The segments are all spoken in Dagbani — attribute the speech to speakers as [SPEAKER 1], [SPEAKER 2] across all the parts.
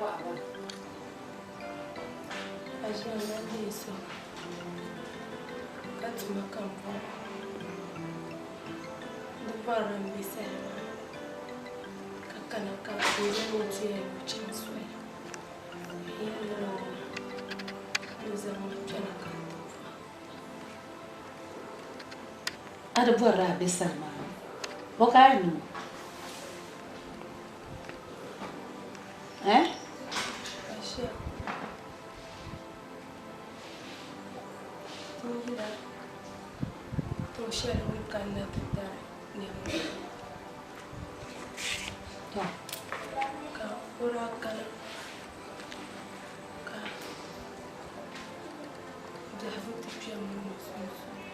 [SPEAKER 1] A ʒiya na deei so ka tuma ka m bɔra. Di bɔrila m be salima ka kana ka n yɛli o ti yɛli o chaŋ soli. N yɛli lala ŋɔ maa ka o zaŋ ma kpɛna ka n ti bɔha.
[SPEAKER 2] A di bɔrila a be salima bɔ ka a yɛn niŋ o? Eh?
[SPEAKER 1] Asha. N yila tiŋ shɛli ni kanna ti dari nɛma.
[SPEAKER 2] To.
[SPEAKER 1] Ka o daa kana ka biɛhigu ti kpe m mini o sunsuuni.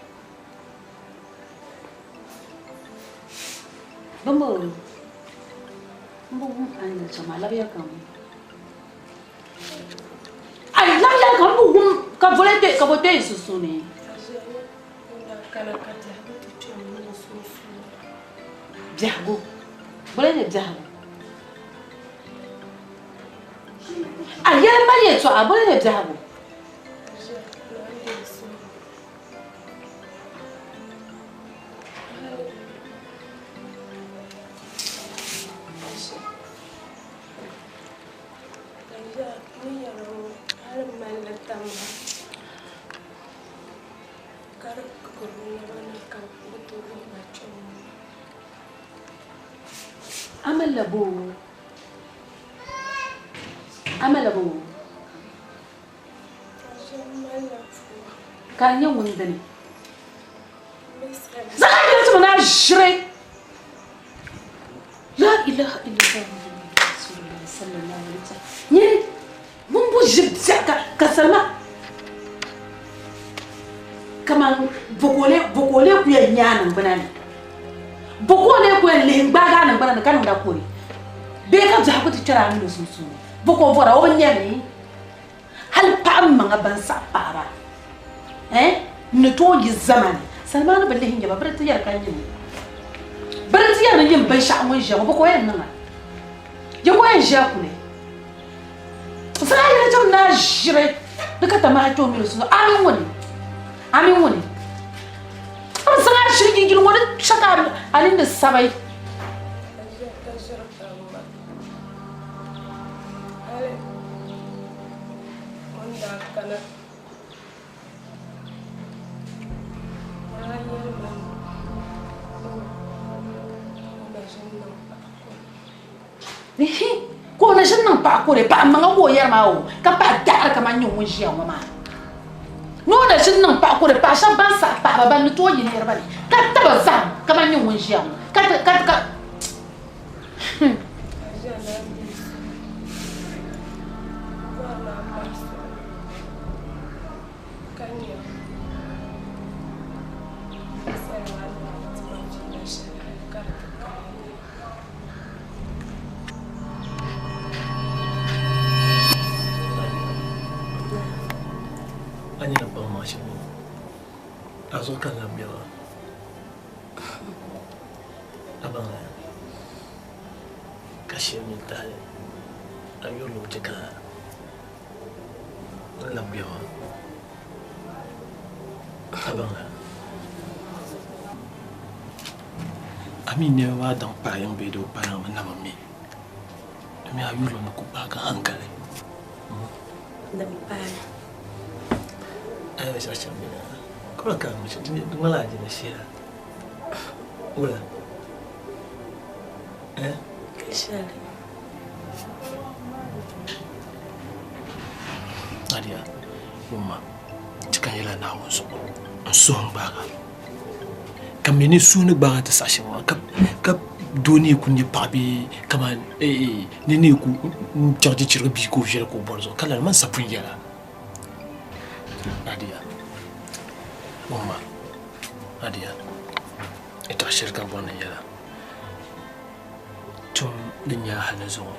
[SPEAKER 2] Bimbo, m bi wum a ni yɛli shɛm maa, labiya ka n wum. A labiya ka m bi wum ka voli kpe ka bɔ kpe yi sunsuuni. Biɛhigu, boli nyɛ biɛhigu. A yɛli ma yɛltɔɣa, boli nyɛ biɛhigu. A malila boo? A malila boo? Ka di nyɛ ŋun dini? Zaŋ a yɛli ti ma ni a ʒiri. La ilaha illallah Muhammadu Rasulullah sallallahu alaihi wasallam. Nyini ŋun bo ʒiri biɛɣu ka ka salima kaman bokole bokole ku yɛn nya a niŋgbuna ni bokole ku yɛn lihi n-gbaagi a niŋgbuna ni ka niŋda kore bee ka biɛhigu ti kpɛri a mini o sunsuuni boko bɔra o bi nyami Hali paɣa maŋa ban saɣi paɣaba eh n ni tooi yi zamani Salimani bi lihi nyɛba bɛ di ti yɛri ka nyini bɛ di ti yɛri ni nyini binshɛɣu ŋun ʒiya ŋɔ bɛ ka o yɛn niŋa yi ka o yɛn ʒiya kuli zaa yɛli chɛm ni a ʒiri di ka tamaha kpɛ o mini o sunsuuni a mini ŋuni a mini ŋuni a bi zaŋ a ʒiri yili ŋɔ di chɛ ka a nini ni sabi.
[SPEAKER 1] Hali o ni daa kana o daa yɛli ma ni o na ʒini niŋ paɣa kɔre.
[SPEAKER 2] Ihi, ka o na ʒini niŋ paɣa kɔre, paɣa maŋa ka o yɛri maa o, ka paɣa daɣiri kamani nyɛ ŋun ʒiya ŋɔ maa. Ni o na ʒini niŋ paɣa kɔre, paɣa shɛba ban saɣi paɣaba ban ni tooi yi niriba ni, ka taba zahim kamani nyɛ ŋun ʒiya ŋɔ, ka ti, ka, ka.
[SPEAKER 3] A nyɛla baŋ maa shɛm a zuɣu ka n lahi bɛ maa. A baŋ ya ka shiri mini tahali a yurilim chɛ ka n labi bɛ maa. A baŋ ya a mi nɛma maa daŋ paai yiŋ bee di bi paai yiŋ mi na bi mi domi a yurilim ni ku gbaagi hankali.
[SPEAKER 1] Din paai.
[SPEAKER 3] A yi binshɛɣu shɛm bɛ na ka ka di ŋmanila a jina shɛla wula eh?
[SPEAKER 1] Shɛli.
[SPEAKER 3] Nadia, wumma ti ka yɛla Naawuni zuɣu n suhu n gbaaga ka mi ni suhu ni gbaaga ti saha shɛli maa ka doo ni ku nyɛ paɣa bee kamani ni ni ku chaŋ ti chirigi bia ka o viɛli ka o bɔri zuɣu ka lala man sapun yɛla Nadia wumma Nadia yɛtɔɣa shɛli ka n bɔri ni n yɛla tum din nyɛ a hali ni zuɣu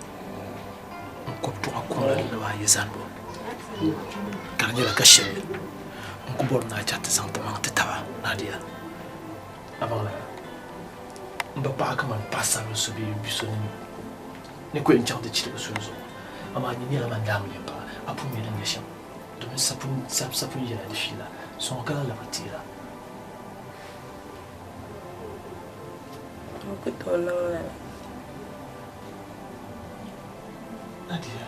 [SPEAKER 3] n kɔbi tuɣa kuŋ la dibaayi zanibu ka di nyɛla ka shɛli n ku bɔri ni a chaŋ ti zaŋ ti maŋ ti taba Nadia a baŋ lala m bi paɣa kamani paɣasaribili so bee bia so ni ku yɛn chaŋ ti chirigi suli zuɣu Amaa nyin nyɛla man daamiliya paɣa, a pun mi din nyɛ shɛm, domin sa pun yɛla di fiila, sɔŋ ka lahi labiri teera.
[SPEAKER 1] N ku tooi niŋ lala.
[SPEAKER 3] Nadia.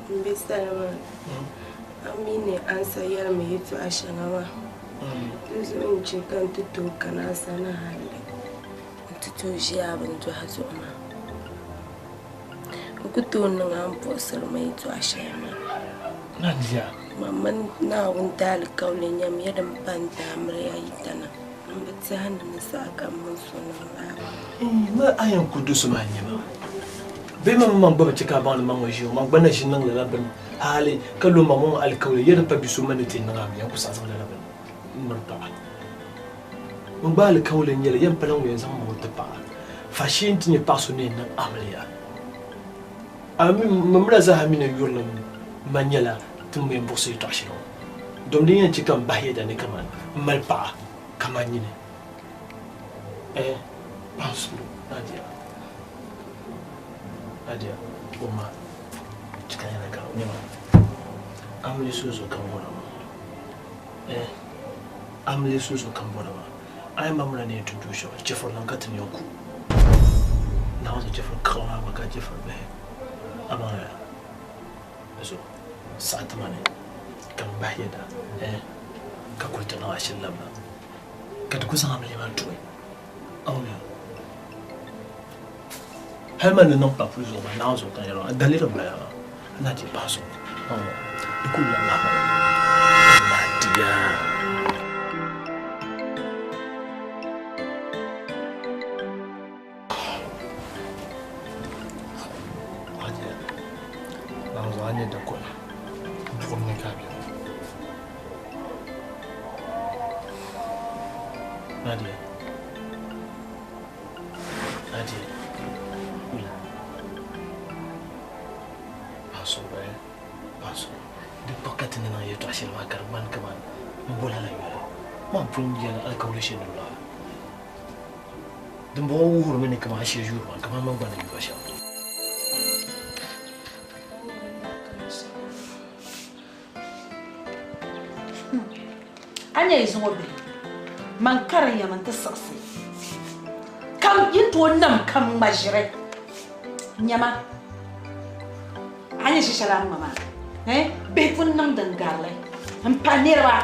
[SPEAKER 1] M bi salima, a mi ni a ni sa yɛli ma yɛtɔɣa shɛŋa maa, di zuɣu n-chɛ ka n ti tooi kana a sani hali nti tooi ʒi a bindɔhi zuɣu maa. N ku tooi niŋ a ni buɣisiri ma yɛtɔɣa shɛli maa.
[SPEAKER 3] Nadia.
[SPEAKER 1] Man mini Naawuni daalikauli nyamiya din pa n-daamiri ya yi tana. M bi tɛhi ni ni saha kam mini so niŋ lala.
[SPEAKER 3] Ma a yɛn ku do so maa n-nyɛ ma. Bee man maŋ gba bi chɛ ka a baŋ ni man ŋɔ ʒi o, man gba na ʒi niŋ lala bini hali ka lo ma ŋɔ alikauli ya din pa bi so man ni ti niŋ a mi yɛn ku saɣi zaŋ lala bini m-miri paɣa. N gba alikauli n-nyɛ li, yɛn pala ŋun yɛn zaŋ ma ŋɔ ti paɣa, faashee nti nyɛ paɣ so ni yɛn niŋ amiliya. A mi, ma mi la zaa mi ni yurilim ma nyɛla ti ni yɛn buɣisi yɛtɔɣ shɛli ŋɔ, dom din yɛn chɛ ka m bahi yɛda ni kaman m mali paɣa kaman nyini. Eh, paɣ suhu, Nadia. Nadia, o ma, chɛ ka n yɛli ka nyama, amiliya so zuɣu ka m bɔra maa. Eh, amiliya so zuɣu ka m bɔra maa. A yi ma muna ni yɛn tum tuun shɛŋa, chɛfurinim ka ti ni yɛn ku. Naawuni zaŋ chɛfuri kaɣi maa gba ka chɛfuri bihi. Amaa zuɣu saɣi ti ma ni ka m bahi yɛda, eh, ka kuli ti niŋ ashili labina, ka di ku zaŋ amiliya maa tuhi. A wumya? Hali man ni niŋ pa puli zuɣu maa, Naawuni zuɣu ka n yɛri maa, daliri m-bala maa, a na ti pahi zuɣu. A wumya? Di kuli lahi lahi ma Nadia. Nadia, Naawuni zuɣu a ni nyɛ dakoli buɣim ni ka a be ŋɔ. Nadia. Nadia. Wula. Paɣa eh? Paɣa Di pa ka ti ni niŋ yɛltɔɣa shɛli maa ka di ŋmani kaman m bola la yoli. Man pun yɛli alikauli shɛli ni lɔha. Dimbɔŋɔ wuhirimi ni kaman a shiri yuuri ma kaman man gba ni yuuri shɛm.
[SPEAKER 2] A nya yi zuŋɔ bihi, man karim ya mi nti siɣisi kam yi ni tooi nam kam ŋma ʒiri. Nyama, a nya ʒi shɛli a ni ŋma maa, eh, bihi pun niŋ din garili m-pa niriba.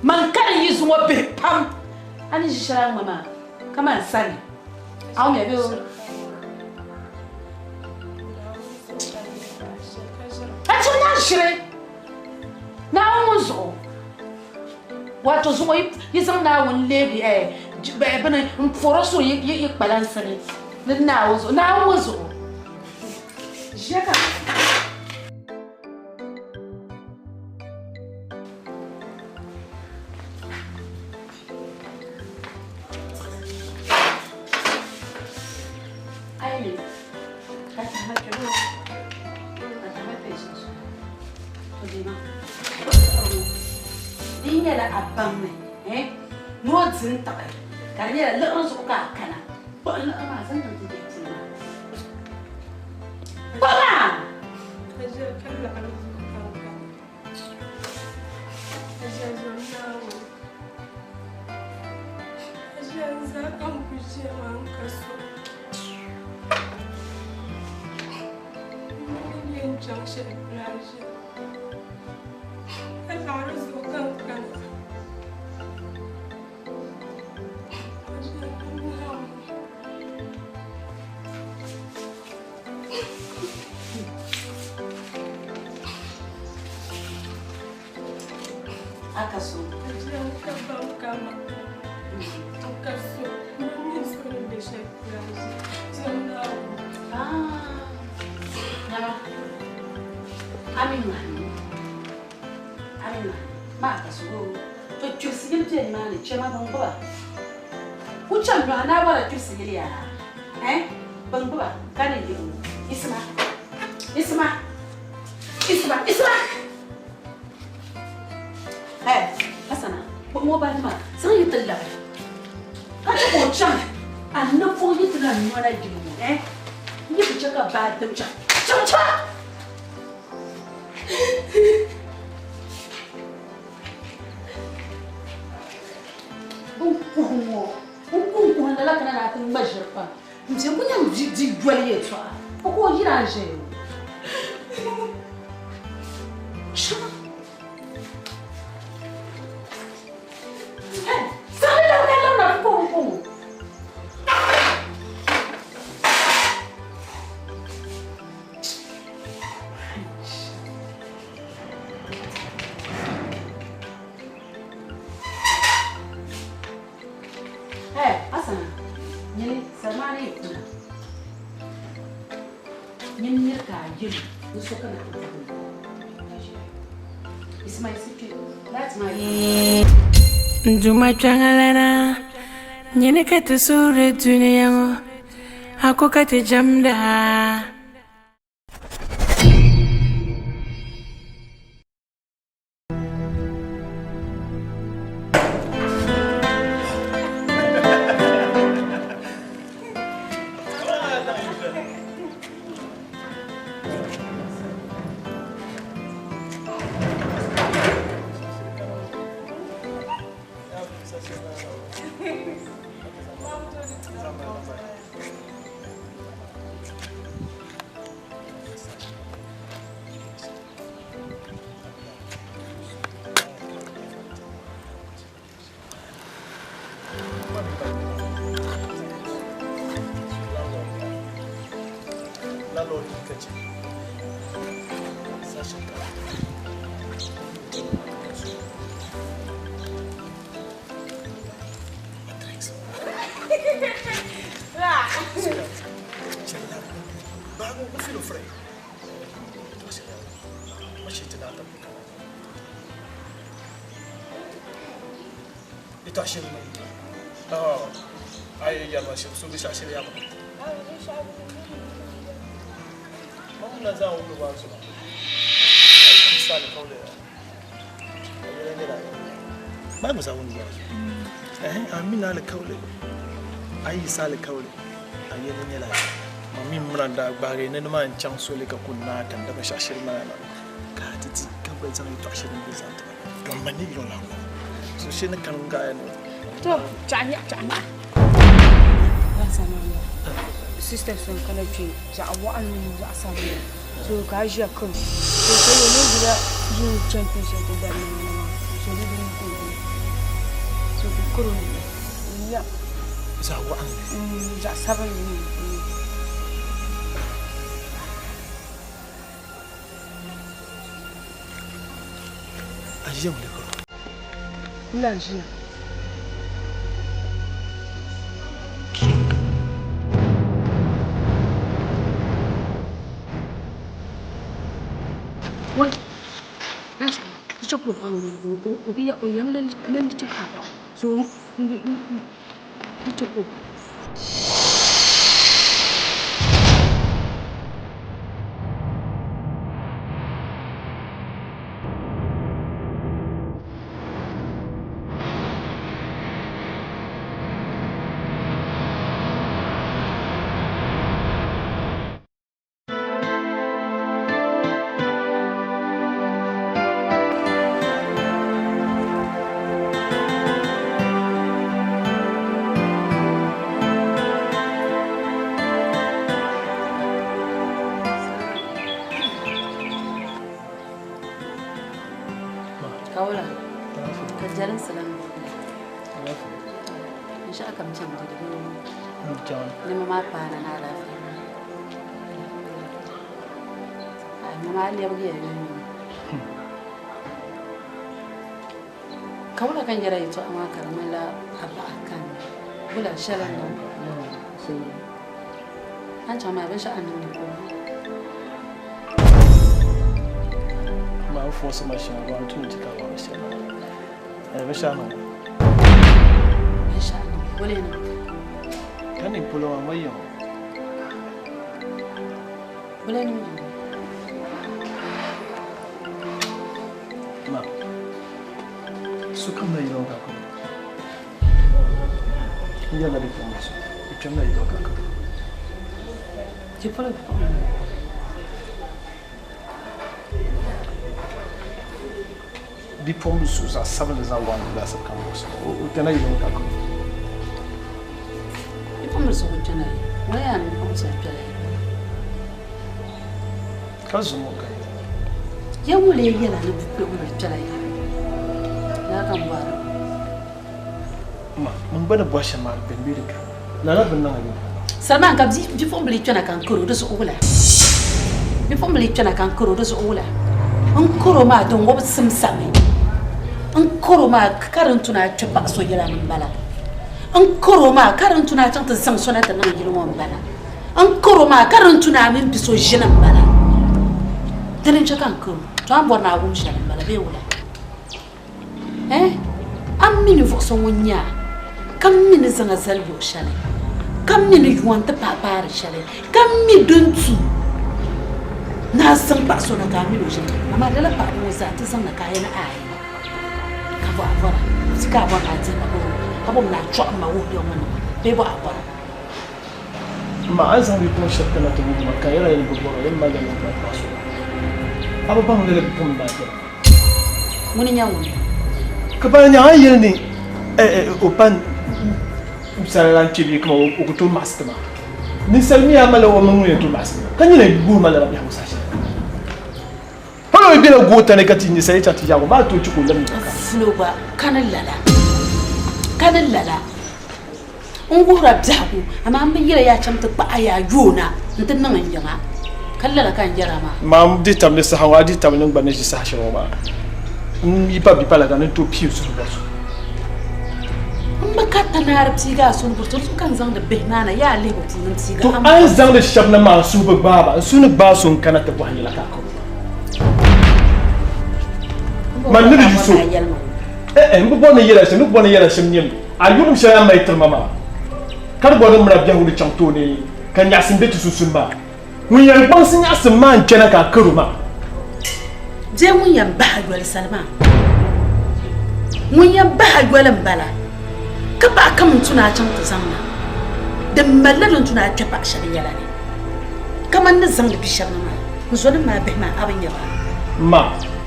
[SPEAKER 2] Man karim yi zuŋɔ bihi pam, a ni ʒi shɛli a ni ŋma maa kaman sani. A wumya bee o? A chim na ʒiri Naawuni ŋun zuɣu. Wato zuŋɔ yi zaŋ Naawuni leegi bini m-pɔri o suhu yi kpalansi ni ni Naawuni zuɣu. Naawuni ŋun zuɣu. Ʒiya ka. Di nyɛla a baŋmi ni o di n-tiɣi ka di nyɛla liɣiri zuɣu ka a kana kpuɣi liɣiri maa zaŋ niŋ ti bihi puli maa. Kpuɣi maa! Aka so. To chirisi yili bɛ nimaani chɛma bɛn gbuba ku chaŋ nyɔhi naa bɔra chirisi yili yaa eh bɛn gbuba ka ni yiɣi isima isima isima isima eh Hassana kpuɣim o baaji maa zaŋ yi ti labi ka chɛ ka o chaŋ. A ni fɔŋ yi ti lahi nɔla yili ŋɔ, eh? N yi bi chɛ ka baa dim chaŋ, chaŋ chaŋ! N kuhi ŋɔ, n kuhi n kuhi lala kana ni a ti ŋma ʒiri pam. N bɛ ku nyam di yoli yɛltɔɣa, o ka o yira n-ʒeya ŋɔ. Shɛba. Hey, saɣili la ka labina ti kɔŋ kɔŋ. Hey, Asana, nyini Salmani yi kuna. Nyini niri ka a yeli ni so kana ti puhi Ismail si kpe, laati maa yi.
[SPEAKER 4] N Duuma kpiɔŋlana, nyini ka ti suhiri dunia ŋɔ, a ko ka ti jɛmda a.
[SPEAKER 3] Gbaagi ni maa n chaŋ soli ka ku naai ka n da binshɛɣu shiri maa na ka ti di ka gba zaŋ yɛltɔɣa shɛli n zaŋ ti ba don ma ni yɔla ŋɔ so shɛli ni kani gaaya ni
[SPEAKER 5] to chaɣa nyaɣa chaɣa nyaɣa sister so n kana kpɛ zaɣ waɣanli mini zaɣ sabinli so ka a ʒiya kiri so ka yɛ o ʒila duu chɛni tin shɛli ti dari niɛma maa so di dini ka o doli so ku kiri o n nya
[SPEAKER 3] zaɣ waɣanli
[SPEAKER 5] zaɣ sabinli
[SPEAKER 3] A ʒiya wuli kɔrɔ?
[SPEAKER 5] N lahi ʒiya. Wai, o yɛm so
[SPEAKER 2] Kawula, ka jarinsi lan Binshɛɣu kam chaŋ di di nɛma maa paana ni alaafee. Ai ma maa lɛbigiya yomyom. Ka wula ka n yɛra yɛtɔɣa maa ka di ŋmanila a baɣa kani wula shɛli n niŋ. A ni chaŋ maa binshɛɣu a ni niŋdi polo.
[SPEAKER 3] Ma n fɔɔsi ma shɛŋa ba n tum ti ka ba shɛli. Binshɛɣu niŋ.
[SPEAKER 2] Binshɛɣu niŋ wula niŋ.
[SPEAKER 3] Ka niŋ polo maa ma yiŋ.
[SPEAKER 2] Wula niŋ yiŋ.
[SPEAKER 3] Ma sokam na yɛlɛ ka ko. N yɛla di puuni so. kpɛmla yino ka karo.
[SPEAKER 2] Ti polo bipuɣimbila.
[SPEAKER 3] Bipuɣimbila so zaɣ sabinli zaɣ waɣinli laasabu ka n buɣisi o kpɛmla yino ka karo.
[SPEAKER 2] Bipuɣimbila so ku kpɛna yi. Ŋuna yaa ni bipuɣimbila so kpɛla yi.
[SPEAKER 3] Ka zuŋɔ ka yi.
[SPEAKER 2] Ya ŋɔ lee yɛla ni bipuɣimbila kpɛla yi. Lala ka m bɔhiri.
[SPEAKER 3] Ma, n gba ni bɔhi shɛm maa di beni bee di kani? Lala bi niŋ yuli.
[SPEAKER 2] Salman ka bipuɣimbila yi kpɛna ka n karo di zuɣu wula? Bipuɣimbila yi kpɛna ka n karo di zuɣu wula? N karo maa din o bi simsami. N karo maa ka din tuna a kpɛ paɣa so yɛla ni m-bala. N karo maa ka din tuna a chaŋ ti zaŋ so na ti niŋ yili ŋɔ m-bala. N karo maa ka din tuna a mini bi so ʒini m-bala. Dini n-chɛ ka n karo. To a ni bɔri ni a wum shɛli m-bala bee wula? Eh, a mi ninvuɣ so ŋun nyɛ a, ka mi ni zaŋ a zali luɣ shɛli, ka mi ni yuwa nti pahi paari shɛli, ka mi din tu ni a zaŋ paɣ so na ka a min o ʒini. Amaa lala paɣibu ŋɔ zaa ti zaŋ na ka a yɛli aai, ka bɔ a bɔra, ti ka a bɔri ni a dihi ma bee ka bɔ mi ni a chɔɣim ma wuhi ya ŋɔ nima bee bɔ a bɔra.
[SPEAKER 3] Ma a ni zaŋ bipuɣin shɛb kana ti wuhi ma ka a yɛla yɛli bi bɔra, yɛn mali lala paɣ so. A bi baŋ lala bipuɣin maa kpɛma.
[SPEAKER 2] Ŋuni n-nyɛ ŋuni?
[SPEAKER 3] Ka bana nya a ni yɛli ni o pa sala lan kpe bee kaman o ku tooi maɣisi ti ma. Ninsal mi a malila o maŋ ŋun yɛn tooi maɣisi ti ma, ka nyini guhi ma lala biɛhigu saha shɛli. Hal o yi bela goota ni ka ti ninsal yi chaŋ ti yaag o maa tooi chɛ ka o lab nyina ka.
[SPEAKER 2] Fulo gba kani lala, kani lala. N wuhira biɛhigu, amaa m bi yɛli ya chaŋ ti kpahi a yaa yoona nti niŋ n yiŋa, ka lala ka n yɛra maa.
[SPEAKER 3] Maa m dihi tabili saha ŋɔ, a dihi tabili ni n gba ni ʒi saha shɛli ŋɔ maa, n yi pa bipalaga ni n tooi pii n suhu bɔri so.
[SPEAKER 2] M bi karita naari piigi a suhu ni bɔri so, di zuɣu ka n zaŋdi bihi maa na yaa lihibu puuni m piigi
[SPEAKER 3] To
[SPEAKER 2] a.
[SPEAKER 3] a ni zaŋdi shɛba na maa n suhu bi gbaai ba, n suhu ni gbaai so n kana ti bɔhi yɛla ka a karo ma. Man ni di yu so, eh eh, m bi bɔri ni yɛla shɛm, n ni bɔri ni yɛla shɛm nyɛmi. A yulim shɛli a ni mali tiri ma maa, ka di bɔri ni mira biɛhigu ni chaŋ tooni ka nyaɣisim be ti sunsuuni maa, ŋun yɛn kpaŋsi nyaɣisim maa n-kpɛna ka a kar o maa.
[SPEAKER 2] Bee ŋun yɛn bahi a yoli sali maa? Ŋun yɛn bahi a yoli m-bala, ka paɣa kam n-tu ni a chaŋ ti zaŋ na. Din malila din tu ni a kpe paɣ shɛba yɛla ni, kaman ni zaŋdi bi shɛba na maa, n zɔnim maa bihi maa, a bi nya ba?
[SPEAKER 3] Ma,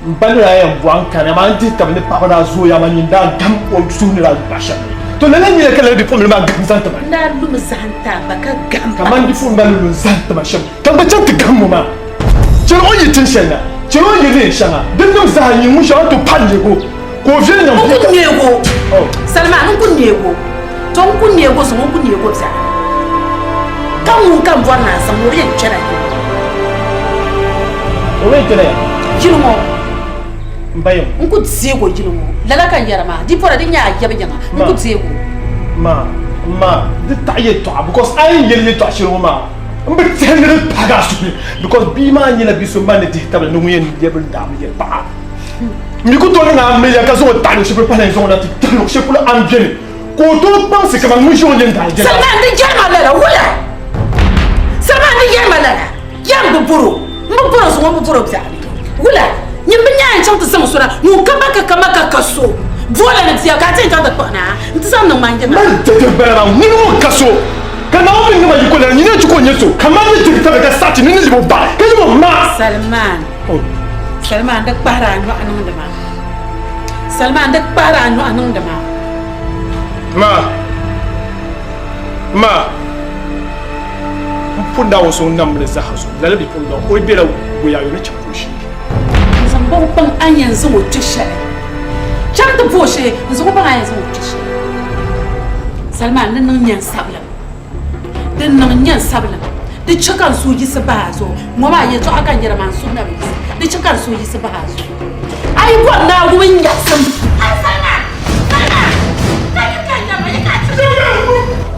[SPEAKER 3] M ba ni daa yɛn bɔhi n kani, amaa n dihi tab ni paɣiba daa zooya, amaa nyin daa gam o suhu ni daa yu paɣ shɛb ni. To lala n-nyɛ li ka lala bipuɣimbila maa gahim zaŋ ti ma.
[SPEAKER 2] N daa lumi zahim ti a ba ka gahim paɣ
[SPEAKER 3] Kaman bipuɣimbila ni lu n-zahim ti ma shɛm, ka n gba chaŋ ti gahim o maa. Chɛli o ni yi tin shɛli na, chɛli o ni yi neen shɛŋa, din niŋ zaa n-nyɛ ŋun shɛŋa n-tooi pahi neeg o, ka o viɛli niŋ
[SPEAKER 2] N ku neeg o, Salima, n ku neeg o. To n ku neeg o zuŋɔ, n ku neeg o biɛɣu. Ka ŋun ka m bɔri ni a zaŋ o, o yɛn kpɛla ya.
[SPEAKER 3] O yɛn kpɛla ya?
[SPEAKER 2] Yili ŋɔ.
[SPEAKER 3] M ba yɛm.
[SPEAKER 2] N ku deeg o yili ŋɔ. Lala ka n yɛra maa. Di pɔra di nyɛ a yab yiŋa. N ku deeg o.
[SPEAKER 3] Ma, ma, di taɣi yɛltɔɣa because a yɛn yɛli yɛltɔɣa shɛli ŋɔ maa m bi tɛhi ni di paagi a suhu ni because bia maa nyɛla bia so m ba ni dihi tabili ni ŋun yɛn lɛbi n daami yɛli paɣa. M mi ku tooi niŋ a amiliya ka zaŋ o taɣi luɣ shɛli polo pahi na zaŋ o na ti tahi luɣ shɛli polo a ni beni ka o tooi kpaŋsi kaman ŋun ʒi o yɛn daa jɛra.
[SPEAKER 2] Salman di yɛli ma lala wula? Salman di yɛli ma lala yaa m bi bɔr o, m bi bɔr o zuŋɔ m bi bɔr o biɛɣu ni wula? Nyin bi nya n chaŋ ti zaŋ so na ŋun ka ba ka ka ma ka ka so boola ni bia ka a ti yɛn chaŋ ti kpuɣi na n ti zaŋ niŋ ma n yiŋa.
[SPEAKER 3] Mali dɛdɛ bala maa ŋuni ŋun ka so ka Naawuni mi niŋ ma yiko lala nyini n-chɛ ka o nyɛ so ka man ni diri tabili ka saɣi ti ni ni lib o ba ka lib o ma.
[SPEAKER 2] Salman, Salman di kpahiri a nyɔɣu niŋdi ma. Salman di kpahiri a nyɔɣu niŋdi ma.
[SPEAKER 3] Ma, ma, m pun Naawuni so ŋun nam mi ni zaaha zuɣu, lala bipuɣimbila ŋɔ, o yi bela goyaayo ni chaŋ ka o shee.
[SPEAKER 2] N zaŋ ba o kpaŋ a ni yɛn zaŋ o kpe shɛli chaŋ ti bo o shee, n zaŋ o baŋ a ni yɛn zaŋ o kpe shɛli. Salman, di niŋ nyan sabilim, di niŋ nyan sabilim, di chɛ ka n suhu yiɣisi bahi a zuɣu. Ŋɔ maa yɛtɔɣa ka n yɛra maa, n suhu na bi yiɣisi. Di chɛ ka n suhu yiɣisi bahi a zuɣu. A yi bɔri ni a wum n nyaɣisim. Salman! Salman! Ka yi ka n yɛri ma, yi ka a ti.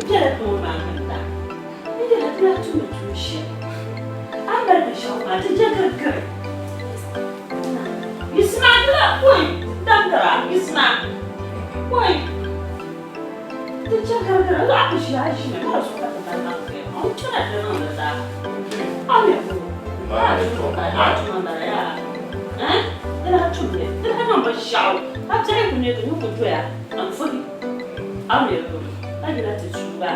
[SPEAKER 2] Biɛla kpɛŋɔ maa ginda. N yɛla ti lahi tumdi tuun shɛli. A ni mali binshɛɣu maa ti je girigiri. Yiɣisima ti lahi pɔi damdira. Yiɣisima pɔi ti je girigiri. N lahi ku ʒiya a ʒimi ka di zuɣu ka ti mali niŋ ti. N chana ti niŋdi zaa. A mi bu a tuma m-bala a tuma m-bala yaa. Eh? Ti lahi tumdi ti lahi niŋ binshɛɣu ka biɛhi ku neegi ni ku doya n-fuhi. A mi bu ka yila ti tuuba.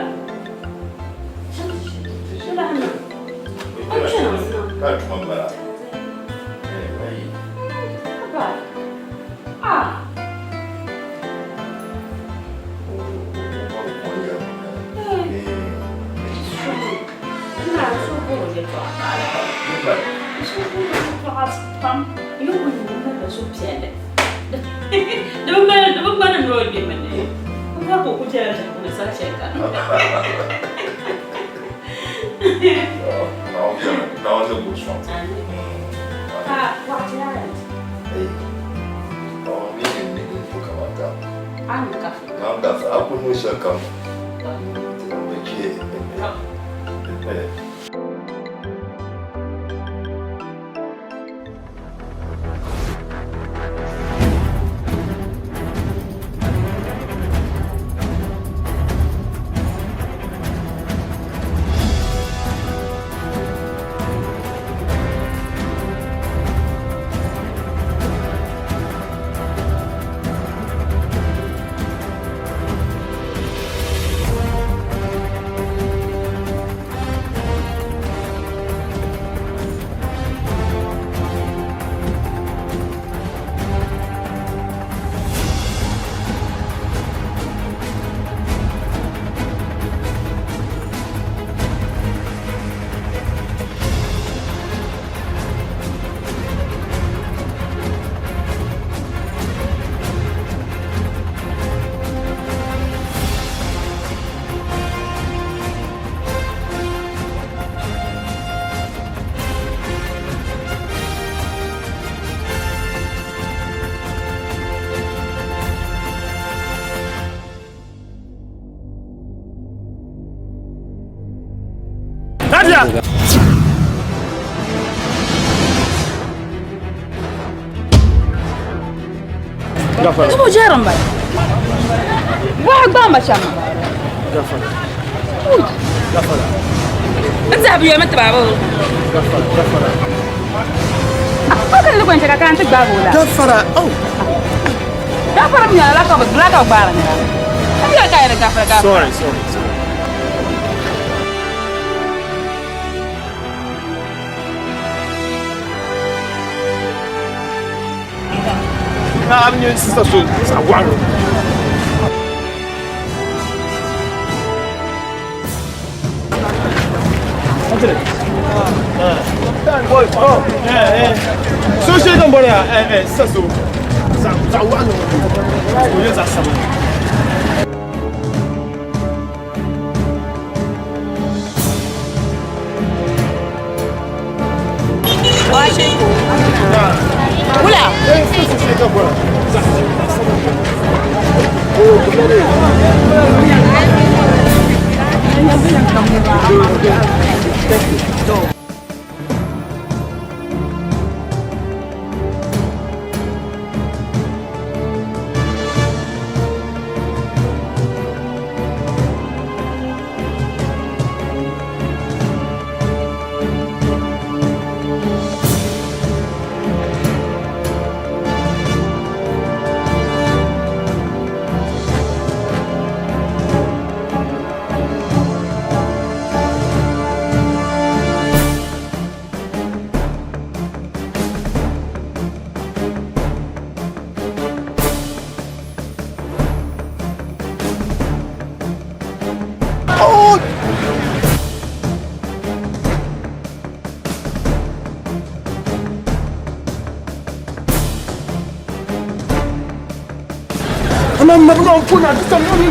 [SPEAKER 3] Nadia! Gafara.
[SPEAKER 2] Tubu jɛrim ba. Wahi gba ma chama.
[SPEAKER 3] Gafara. Gafara.
[SPEAKER 2] N zabi yɛmi ti baaba o.
[SPEAKER 3] Gafara. Gafara.
[SPEAKER 2] O ka li gɔnchɛ ka kan ti gbaagi o la.
[SPEAKER 3] Gafara. Oh.
[SPEAKER 2] Gafara mi nyɛla ka bi la ka gbaari nira. N yɛli ka yɛli gafara gafara.
[SPEAKER 3] Sorry, sorry, sorry. Na am nyɛ sister so sa waɣa. So shee ka n bɔri ya sister so zaɣ waɣanli o nyɛ zaɣ sabinli.
[SPEAKER 2] Wula.
[SPEAKER 3] Ama mabga on kuna tutamoni.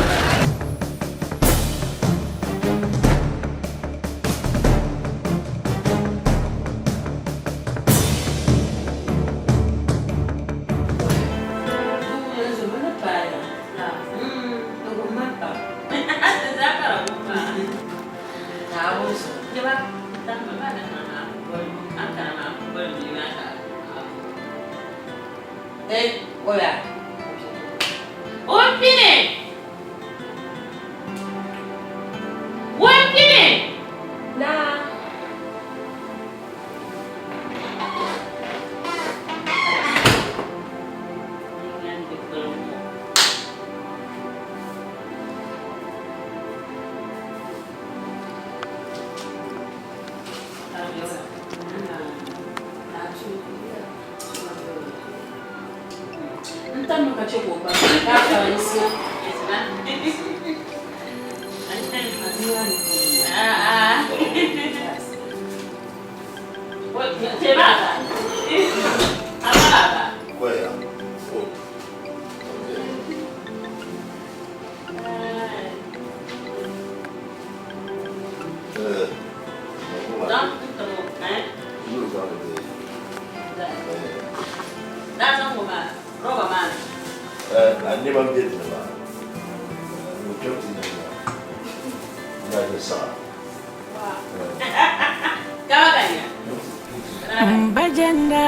[SPEAKER 4] M ba jɛnda,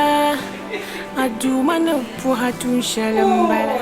[SPEAKER 4] a Duuma ni puhi a tuun shɛli m-bala.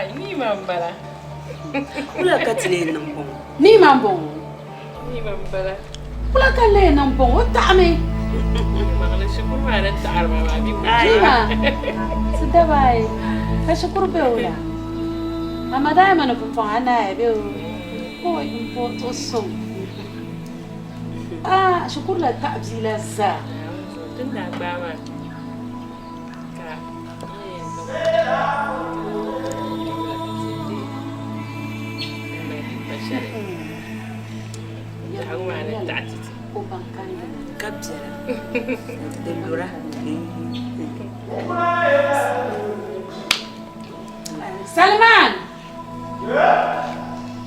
[SPEAKER 4] Ai, niima m-bala.
[SPEAKER 6] Wula ka ti lee niŋ bɔŋɔ?
[SPEAKER 2] Niima m-bɔŋɔ.
[SPEAKER 4] Niima m-bala.
[SPEAKER 2] Wula ka n lee niŋ bɔŋɔ? O taɣimi.
[SPEAKER 4] Maɣili shikuru maa ni taɣiri ma maa bɛ
[SPEAKER 6] Ai.
[SPEAKER 2] Niima, ti daba ayi ka shikuru be o la. Amaa daa yɛma ni pumpɔŋ a naaya bee o? Oi, m po tuɣi suŋ. Ah, shikuru la taɣi bia la zaa.
[SPEAKER 4] Tin daa gbaai maa ka
[SPEAKER 6] Ka biɛla di lura.
[SPEAKER 2] Salman!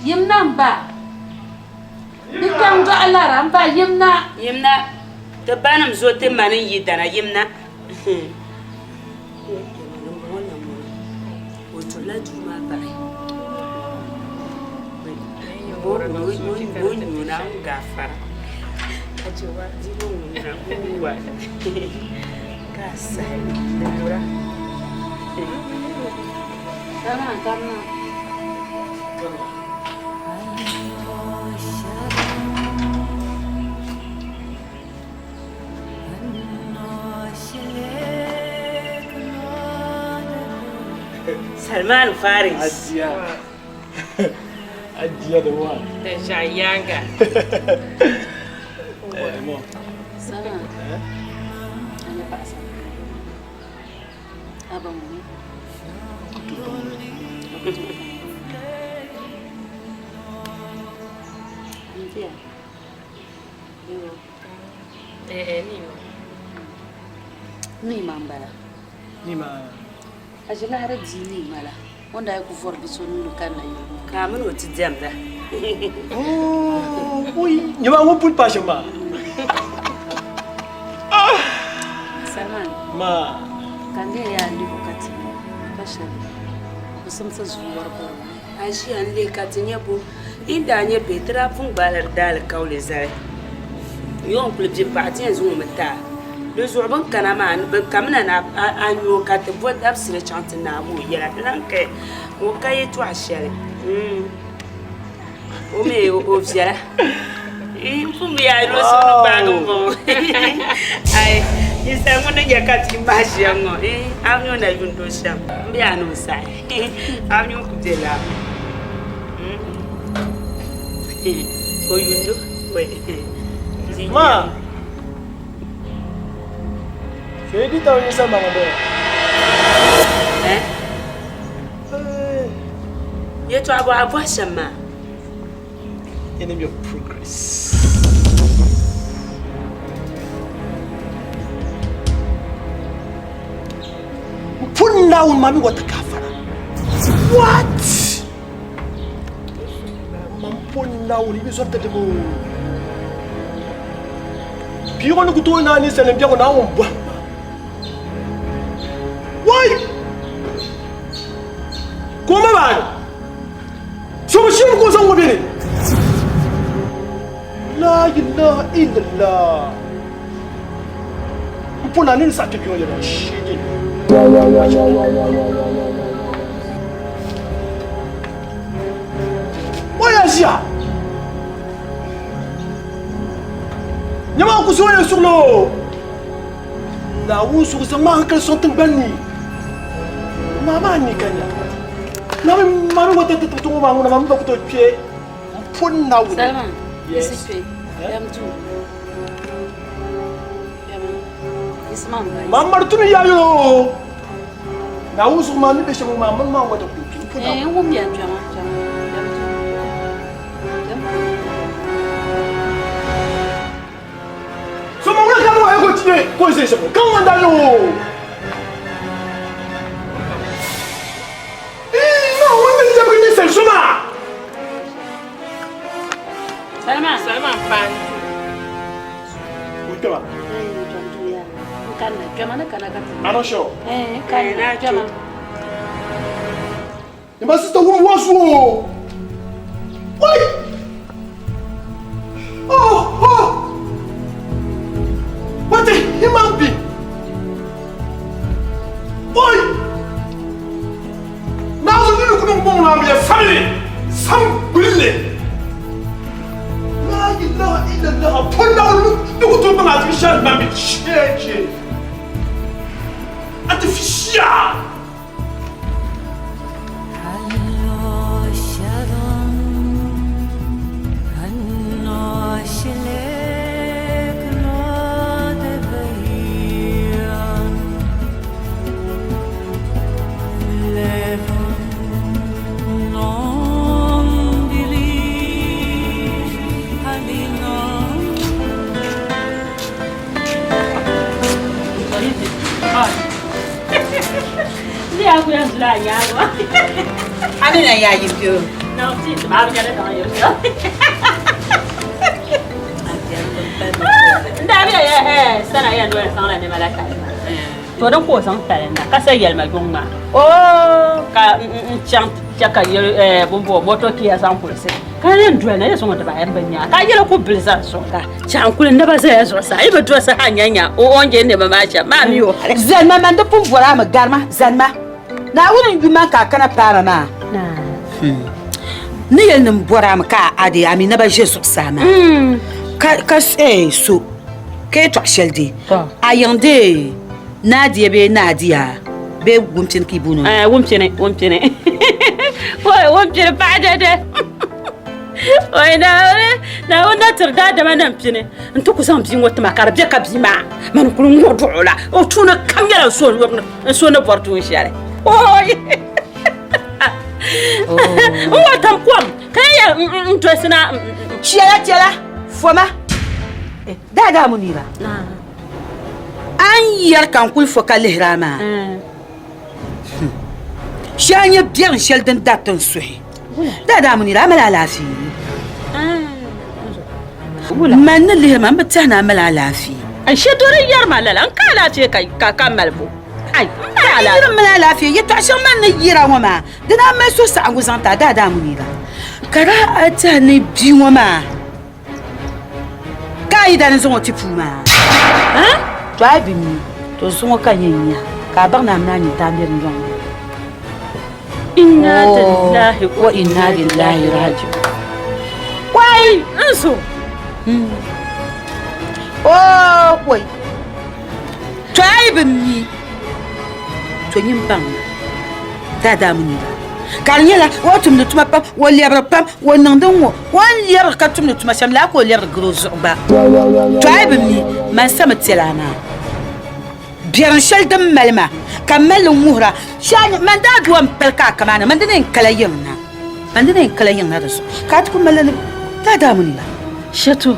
[SPEAKER 2] Yimna m ba. Di kpɛm dɔɣi lara m ba yimna.
[SPEAKER 6] Yimna, ti banim zo ti mani n yidana yimna. O tuhila duu maa bahi. O nyuuna n gaafara. Ka che wa di bo ŋun na wa. Ka sahi di lura.
[SPEAKER 2] Salman kamina.
[SPEAKER 6] Salman Faris.
[SPEAKER 3] Ajiya. Ajiya da wa.
[SPEAKER 4] Da Shayanga.
[SPEAKER 3] Eh, mo.
[SPEAKER 2] Salman. A nyɛ paɣa sani. A ba ŋuni. N-diya.
[SPEAKER 4] Eh, niima.
[SPEAKER 2] Niima m-bala.
[SPEAKER 3] Niima.
[SPEAKER 2] A ʒi lahiri bia niima la, o ni daa yi ku vɔri bi so nuu ni kanna yili ŋɔ.
[SPEAKER 6] Ka a mini o ti diɛmda.
[SPEAKER 3] Oh, ui, nyɛma ŋun pun paai shɛm maa.
[SPEAKER 2] Salman.
[SPEAKER 3] Ma.
[SPEAKER 2] Ka n leei yaa libu ka ti pa shɛli bi simsi zuɣu wari bɔri ŋɔ.
[SPEAKER 6] A ʒiya n-leei ka ti nya bo. Yi ni daa nyɛ bihi, ti daa pun gbaai la di daalikauli zali. Yo n-kuli bɛ paɣa ti yɛn zaŋ o mi ti a. Di zuɣu bɛ ni kana maa, bɛ kamina ni a nyu o ka ti bo dabisili chaŋ ti naagi o yɛla. Di lan ka o ka yɛtɔɣ shɛli. O mi o viɛla. N pun bi yaa o suhu ni gbaagi m-bɔŋɔ. Ai, ninsal ŋun ni nya ka ti mahi shɛm ŋɔ, a mi o na yundi o shɛm. M bi yaa ni o saɣi. A mi o ku be laa. O yundi o.
[SPEAKER 3] Ma! So yi di tabi ninsal maŋa bɔŋɔ?
[SPEAKER 6] Eh? Yɛtɔɣa bɔ a bɔhi shɛm maa?
[SPEAKER 3] Enemy of progress. Pun Naawuni maa mi wata gafara. What? Man pun Naawuni bi zɔrita dimo. Bia ŋɔ ni ku tooi naai ninsalinima biɛhigu Naawuni bɔhim ma. Why? Ka o ma maa ni. So bi shiri ka o zaŋ ŋɔ bɛ ni. La ilaha illallah. N pun na ni saɣi kpɛ kpɛ yɛla shee. O ya ʒiya. Nyama ku so yɛn suɣulo. Naawuni suɣu zaŋ ma hankali sɔŋ tiŋgbani ni. Maa maa ni ka nya. Na mi ma mi wata ti ti ŋɔ maa ŋuna ma mi ba ku tooi kpe m-pun Naawuni.
[SPEAKER 2] Salman,
[SPEAKER 3] Yes.
[SPEAKER 2] isi kpe,
[SPEAKER 3] Eh?
[SPEAKER 2] yam duu. Yam, isi maa m-ba.
[SPEAKER 3] Ma mari tuni yaa yo. Naawuni zuɣu maa ni be shɛm ŋɔ maa mini maa wata ku kpe m-pun
[SPEAKER 2] Eh,
[SPEAKER 3] Naawuni.
[SPEAKER 2] n wum ya kpɛma, kpɛma, yam duu. Yam.
[SPEAKER 3] So ma ŋuna ka ŋɔ ko tiye ko ʒe shɛm ka ŋɔ daa yo. Naawuni ni lɛbigi ninsal so maa.
[SPEAKER 2] Salman.
[SPEAKER 4] Salman pan.
[SPEAKER 3] O kpɛma.
[SPEAKER 2] N kanna kpɛma ni kana ka ti.
[SPEAKER 3] I'm not sure.
[SPEAKER 2] Eh, n kanna kpɛma.
[SPEAKER 3] My sister who was who? Why? Oh, oh! What a human being! Why? Now you need to samli sam gbulli la ilaha illallah pun naawuni ni ku tooi baŋ artificial man bi cheche artificial.
[SPEAKER 6] To din ka o zaŋ tali na ka sa yɛlima yuŋ maa oh. Ka n chaŋ chɛ ka bɔmbɔ moto kiya zaŋ kulisi ka yɛn doli na yɛ sɔŋ diba yɛn bi nya ka yɛli ku bili zan zuɣu ka chaŋ kuli naba zaya zuɣusaa yi bi dolisi ha nya nya o o ni je nɛma maa shɛm maa mi o hali.
[SPEAKER 2] Zalima man di pun bɔri a mi garima zalima Naawuni n yu man ka a kana paai ma maa ni yɛli ni n bɔri a mi ka a di a mi naba ʒe zuɣusaa maa ka so ka yɛtɔɣ shɛli di a yiŋ di Nadia bee Nadia bee Wumpini ka yi booni o?
[SPEAKER 6] Wumpini, Wumpini. Wumpini paɣa dɛdɛ. Oi Naawuni, Naawuni na tiri daadama nam pini n-ti ku zaŋ bia ŋɔ ti ma ka di be ka bia maa mani kuli ŋɔ duɣu la. O tuuni kam nyɛla n so ni bɔri tuun shɛli. Oi! N ŋɔ tam kom ka yɛn n dolisi na.
[SPEAKER 2] Chɛla chɛla foma daadaa Muniira. A ni yɛri ka n kuli fo ka lihiri a maa, shɛli n-nyɛ biɛrim shɛli din dariti n suhi. Daadaa Munira, a mali alaafee? Man ni lihiri ma, m bi tɛhi ni a mali alaafee.
[SPEAKER 6] Shɛdɔri yɛri ma lala, n ka alaafee ka m mali bo. Ai, m mali alaafee.
[SPEAKER 2] Ka yi mali alaafee, yɛtɔɣ shɛŋa man ni yɛra ŋɔ maa, di daa mali suhusaɣiŋgu zaŋ ti a, Daadaa Munira. Ka daa a tɛhi ni bia ŋɔ maa Ka a yi daa ni zaŋ o ti puu maa, to a yi bi mi, to zuŋɔ ka n yɛn nya ka a baŋ ni a mini a nyintaa m-be dundɔŋ ni.
[SPEAKER 6] Inna lillahi
[SPEAKER 2] wa inna lillahi raji'un.
[SPEAKER 6] Wai, n zo!
[SPEAKER 2] Oh, wai! To a yi bi mi, to nyin baŋ ma. Daadaa mi nira ka di nyɛla o tumdi tuma pam, o lɛbiri pam, o niŋdi ŋ-ŋɔ, o ni lɛbiri ka tumdi tuma shɛm laa ka o lɛbiri gari o zuɣu gba. To a yi bi mi, man sa mi tɛli a maa. Biɛrim shɛli din mali ma ka m mali li ŋuhira, shee man daa dua m-pali ka a kamaana, man di na yɛn kala yiŋ na, man di na yɛn kala yiŋ na di zuɣu ka a ti ku mali li ni daadaa mi nira.
[SPEAKER 6] Shɛto.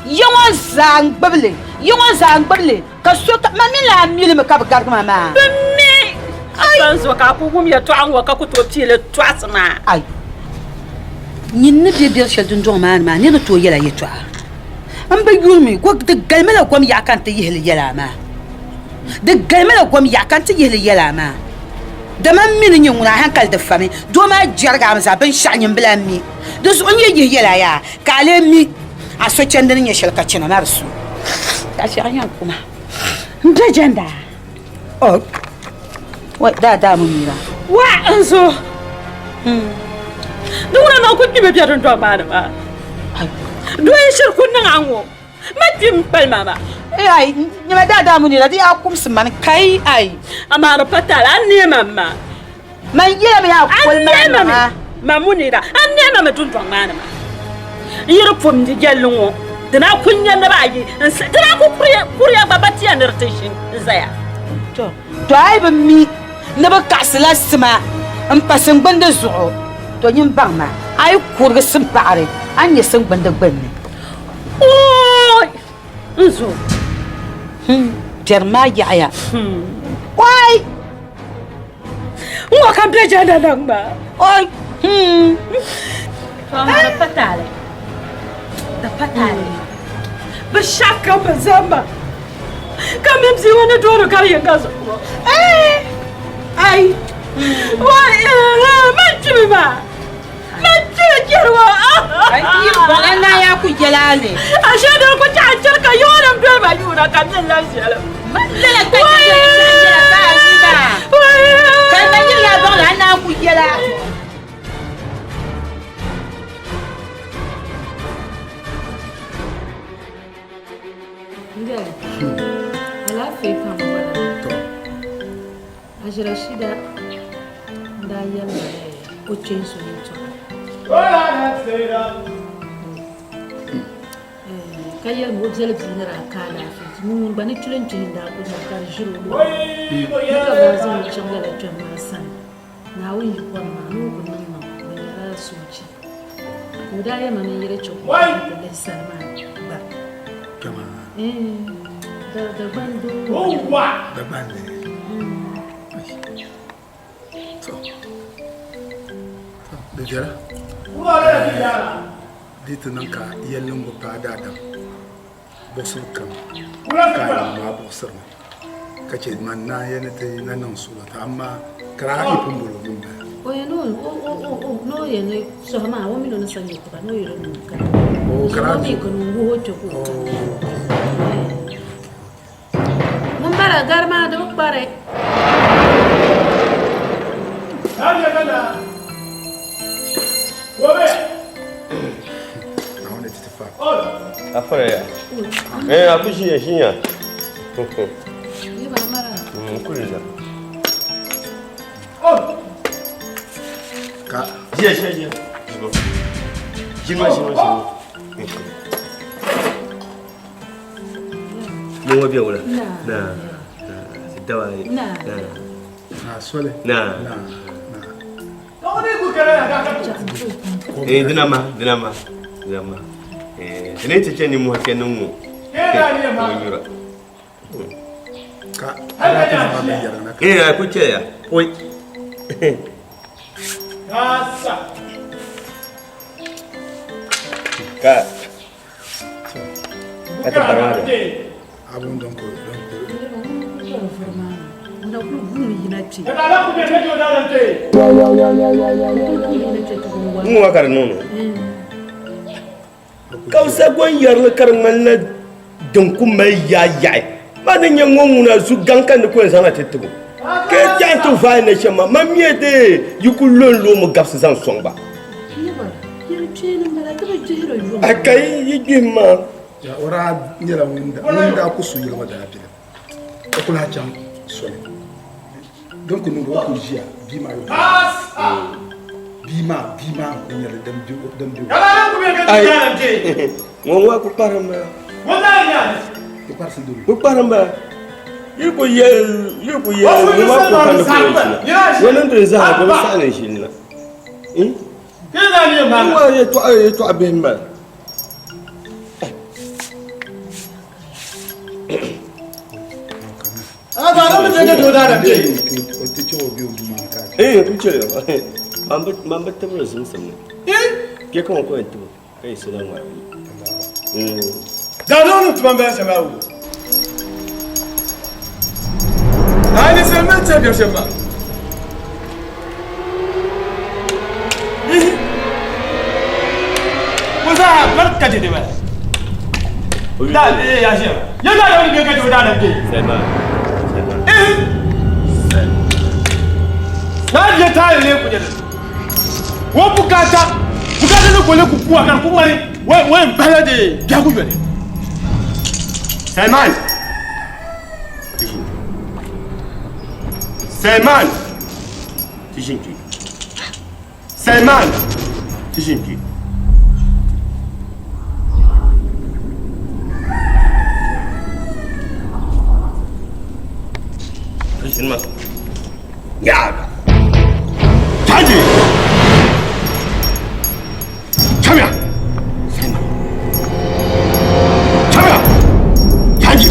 [SPEAKER 2] Yi ŋɔ zaa n-gbibi li, yi ŋɔ zaa n-gbibi li. Ka so ka ma mini a mili mi ka bi garigi ma maa.
[SPEAKER 6] Bɛ mi a ban zuɣu ka a ku wum yɛtɔɣa ŋɔ ka ku tooi pii li tɔɣisi maa.
[SPEAKER 2] Ai! Nyin ni be biɛr shɛli dundɔŋ maa ni maa, nir ni tooi yɛl a yɛtɔɣa. M bi yuri mi, di galimila gom yaɣa ka n ti yihi li yɛl a maa. Di galimila gom yaɣa ka n ti yihi li yɛl a maa. Dama m mi ni nyɛ ŋuna, a haŋkali di fami. Doo maa jɛriga a mi zaa, binshɛɣu nyin bi lan mi. Di zuɣu n yi yihi yɛl a yaa, ka a lee mi a sochandi ni nyɛ shɛli ka chana maa di su. Ka fiɛɣu yɛn kuma.
[SPEAKER 6] M be jɛnda.
[SPEAKER 2] Oh. Wai, daa daa mu mira.
[SPEAKER 6] Wa n zo. Di ŋuna maa ku kpimi bɛ dundɔŋ maa ni maa. Doo yi shiri ku niŋ a ŋɔ, ma kpimi pali ma maa.
[SPEAKER 2] Ei ai, nyama daa daa mu nira, di yaa kumsi mani kai ai.
[SPEAKER 6] Amaa di pa taali, a neei ma maa.
[SPEAKER 2] Man yɛlimi a koli maa niŋ a.
[SPEAKER 6] Ma Munira, a neema mi dundɔŋ maa ni maa. N yi di pom di yɛlli ŋɔ, di naa ku nya naba ayi n-sa, di naa ku kuriya gba ba tiya ni di ti ʒi n-zaya.
[SPEAKER 2] To, to a yi bi mi ni bɛ kaɣisila sima m-pa siŋgbindi zuɣu, to nyin baŋ ma, a yi kurigi simpaɣiri, a ni nya siŋgbindi gbinni.
[SPEAKER 6] Ooi! N zo!
[SPEAKER 2] Biɛrim maa yaɣiya. Ooi!
[SPEAKER 6] N ŋɔ ka bɛ jɛnda niŋ ma.
[SPEAKER 2] Oi!
[SPEAKER 6] To amaa di pa taali. Di pa taali. Binshɛɣu kam bi zan ma. Ka mini bia ŋɔ ni doori gari yinga zuɣu ŋɔ.
[SPEAKER 2] Ai!
[SPEAKER 6] Wai! Man kpimi maa. Man kpimi chɛri ŋɔ.
[SPEAKER 2] Ai! Na yaa ku yɛla a ni.
[SPEAKER 6] A shee doli ku chaɣi chɛri ka yoonim doli ma yuuna ka mi lan viɛlim.
[SPEAKER 2] Man lala ka yi yɛla ka a mi maa. Ka man yɛla a baŋ la a naan ku yɛla. Alaafee pam m-bala. Aʒirashida n-daa yɛli ma ni o kpeen so yɛltɔɣa. Ka yɛli ma o viɛli bia ni daa ka alaafee ti ŋun gba ni kpili n-kpihi n-daa kuli nyɛ ka di ʒiri o luɣili ni ka bɛ daa zaŋ o chaŋ lala kpɛm maa sani. Naawuni yi bɔri maa ni o ku niŋ niŋ di nyɛla soochi. Ka o daa yɛli ma ni n yili chɛ ka o ti lihi sani maa gba.
[SPEAKER 7] Kpɛma.
[SPEAKER 2] Dagban doo.
[SPEAKER 7] Dagban ni. To. To, di viɛla. Di ti niŋ ka yɛlli ŋɔ paai daadam. Buɣisibu kam ka a niŋ maa buɣisirimi ka chɛ man naa ya ni ti na niŋ suɣulo ti amaa ka daa yi pun bol o ŋun bala.
[SPEAKER 2] O yɛn ni o yɛn ni sɔhi maa o mini o ni sa nyɛ tiba ni o yɛl o nuu kana.
[SPEAKER 7] O
[SPEAKER 2] kana o mi ka o wuhi o kpɛ ka o kana. Ŋun bala gari maa di bi kpari.
[SPEAKER 8] Afara ya. Eh, aku shinya shinya. Kuliza.
[SPEAKER 7] Ka.
[SPEAKER 8] Jiya jiya jiya. Jima jima jima. Mun wa biya wala. Na. Dawa.
[SPEAKER 2] Na.
[SPEAKER 7] Na sole.
[SPEAKER 8] Na.
[SPEAKER 7] Na.
[SPEAKER 8] Eh, dina ma, dina ma. Dina ma. Eh, ne ce ce ni mu hakke nan mu. Ke
[SPEAKER 7] Ka. Ala ta zama bai yara na.
[SPEAKER 8] Eh, ku ce ya. Oi. Ka. Ka ta barwa da.
[SPEAKER 7] Abun don ko don ko.
[SPEAKER 8] N wa kari nono. Kausa gon yarli ka di ŋmanila din ku mali yaa yaɣi maa ni nyɛ ŋɔ ŋuna zu gaŋ ka ni ku yɛn zaŋla ti tibo ka yi tiɛhi ti vaai na shɛm maa man mi dee yi ku lo n loomi gabisi zaŋ sɔŋ ba a ka yi gbihim maa
[SPEAKER 7] Ya o daa nyɛla ŋun daa ku su yili ŋɔ daa bilim o ku lahi chaŋ soli din ku niŋdi o ku ʒiya bia maa yuli bia maa bia maa n ku nyɛli din bi din bi
[SPEAKER 8] Ai ŋɔ ŋɔ ku kparim ba ku kparim ba yi ku yɛ yi ku yɛ ŋɔ maa ku ka ni ku yɛn ʒina ŋɔ niŋ din zaa di bi saɣi ni ʒili na ŋɔ yɛltɔɣa yɛltɔɣa bihi n bala. Eh, ku chɛ man bi tibiri zimsim ni kpe ka ŋɔ ko yɛn tibo ka yi sila ŋmari
[SPEAKER 9] Daadam tuma n-bala shɛm maa wuhi. A ni sali mali tɛri biɛri shɛm maa. Ko zaa mali ka dɛdɛ bala. Da eh ya ʒiya. Ya daadam ni bɛ ka dɛdɛ daadam bɛ. Eh. Na je taali ne ku nyɛ wo bukata bukata ni kole ku kuwa kan ku ŋmani wo n bala de biɛhigu yoli.
[SPEAKER 8] Salman. Salman. Tishinki. Salman. Tishinki. Tishinma. Yaga. Taji. Chamiya. Salman. Chamiya. Taji.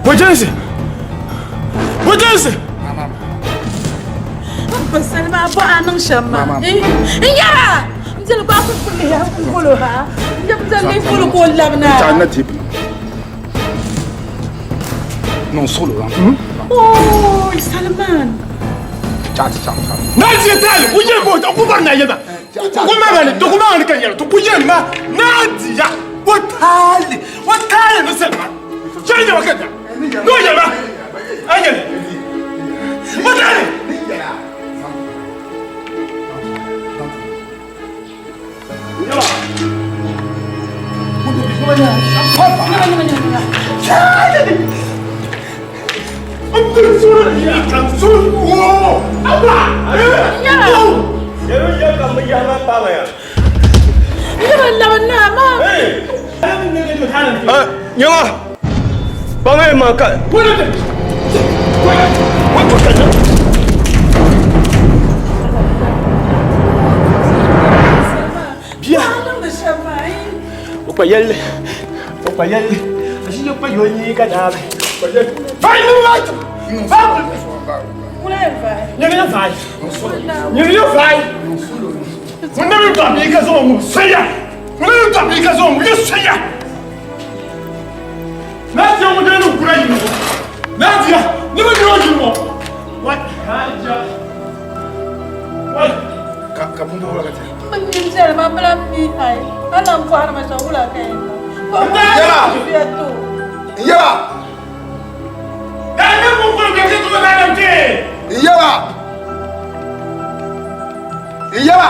[SPEAKER 9] Bojensi! Bojensi!
[SPEAKER 2] Abba Salima bɔ a niŋ shɛm maa n yɛra n dili gba ku kuli ya n bolo ha n dili polo ka o labina.
[SPEAKER 7] Niŋ suɣulo zaŋ.
[SPEAKER 2] Ooi Salman.
[SPEAKER 7] Chaɣ ti chaɣ chaɣ.
[SPEAKER 9] Naa zie taali ku yɛli ma o ku bɔri na yɛma ku ma ma ni to ku ma ni ka yɛli to ku yɛli ma naa diya o taali o taali ni Salman shɛli nyɛma ka nya n'o yɛli ma a yɛli o taali.
[SPEAKER 8] Nyama, ba ma ka.
[SPEAKER 9] Bia. O kpa yɛlli o kpa yɛlli a ʒi kpa yoli ni ka daa kpa yɛlli vai ni vai nyɛli ya vai nyɛli ya vai ŋun na mi dɔɣi bia ka zaŋ o ŋun soya ŋun na mi dɔɣi bia ka zaŋ o ŋun yɛ soya Nadia ŋun dee ni kura yini ŋɔ Nadia ni bi nyɛ o yini ŋɔ wai Nadia wai
[SPEAKER 7] ka ka bun bɔra ka tɛ.
[SPEAKER 2] N ni viɛli ma bila mi ai a na bɔhiri ma shɛm wula ka yɛn niŋ.
[SPEAKER 7] Yɛla yɛla yɛla yɛla.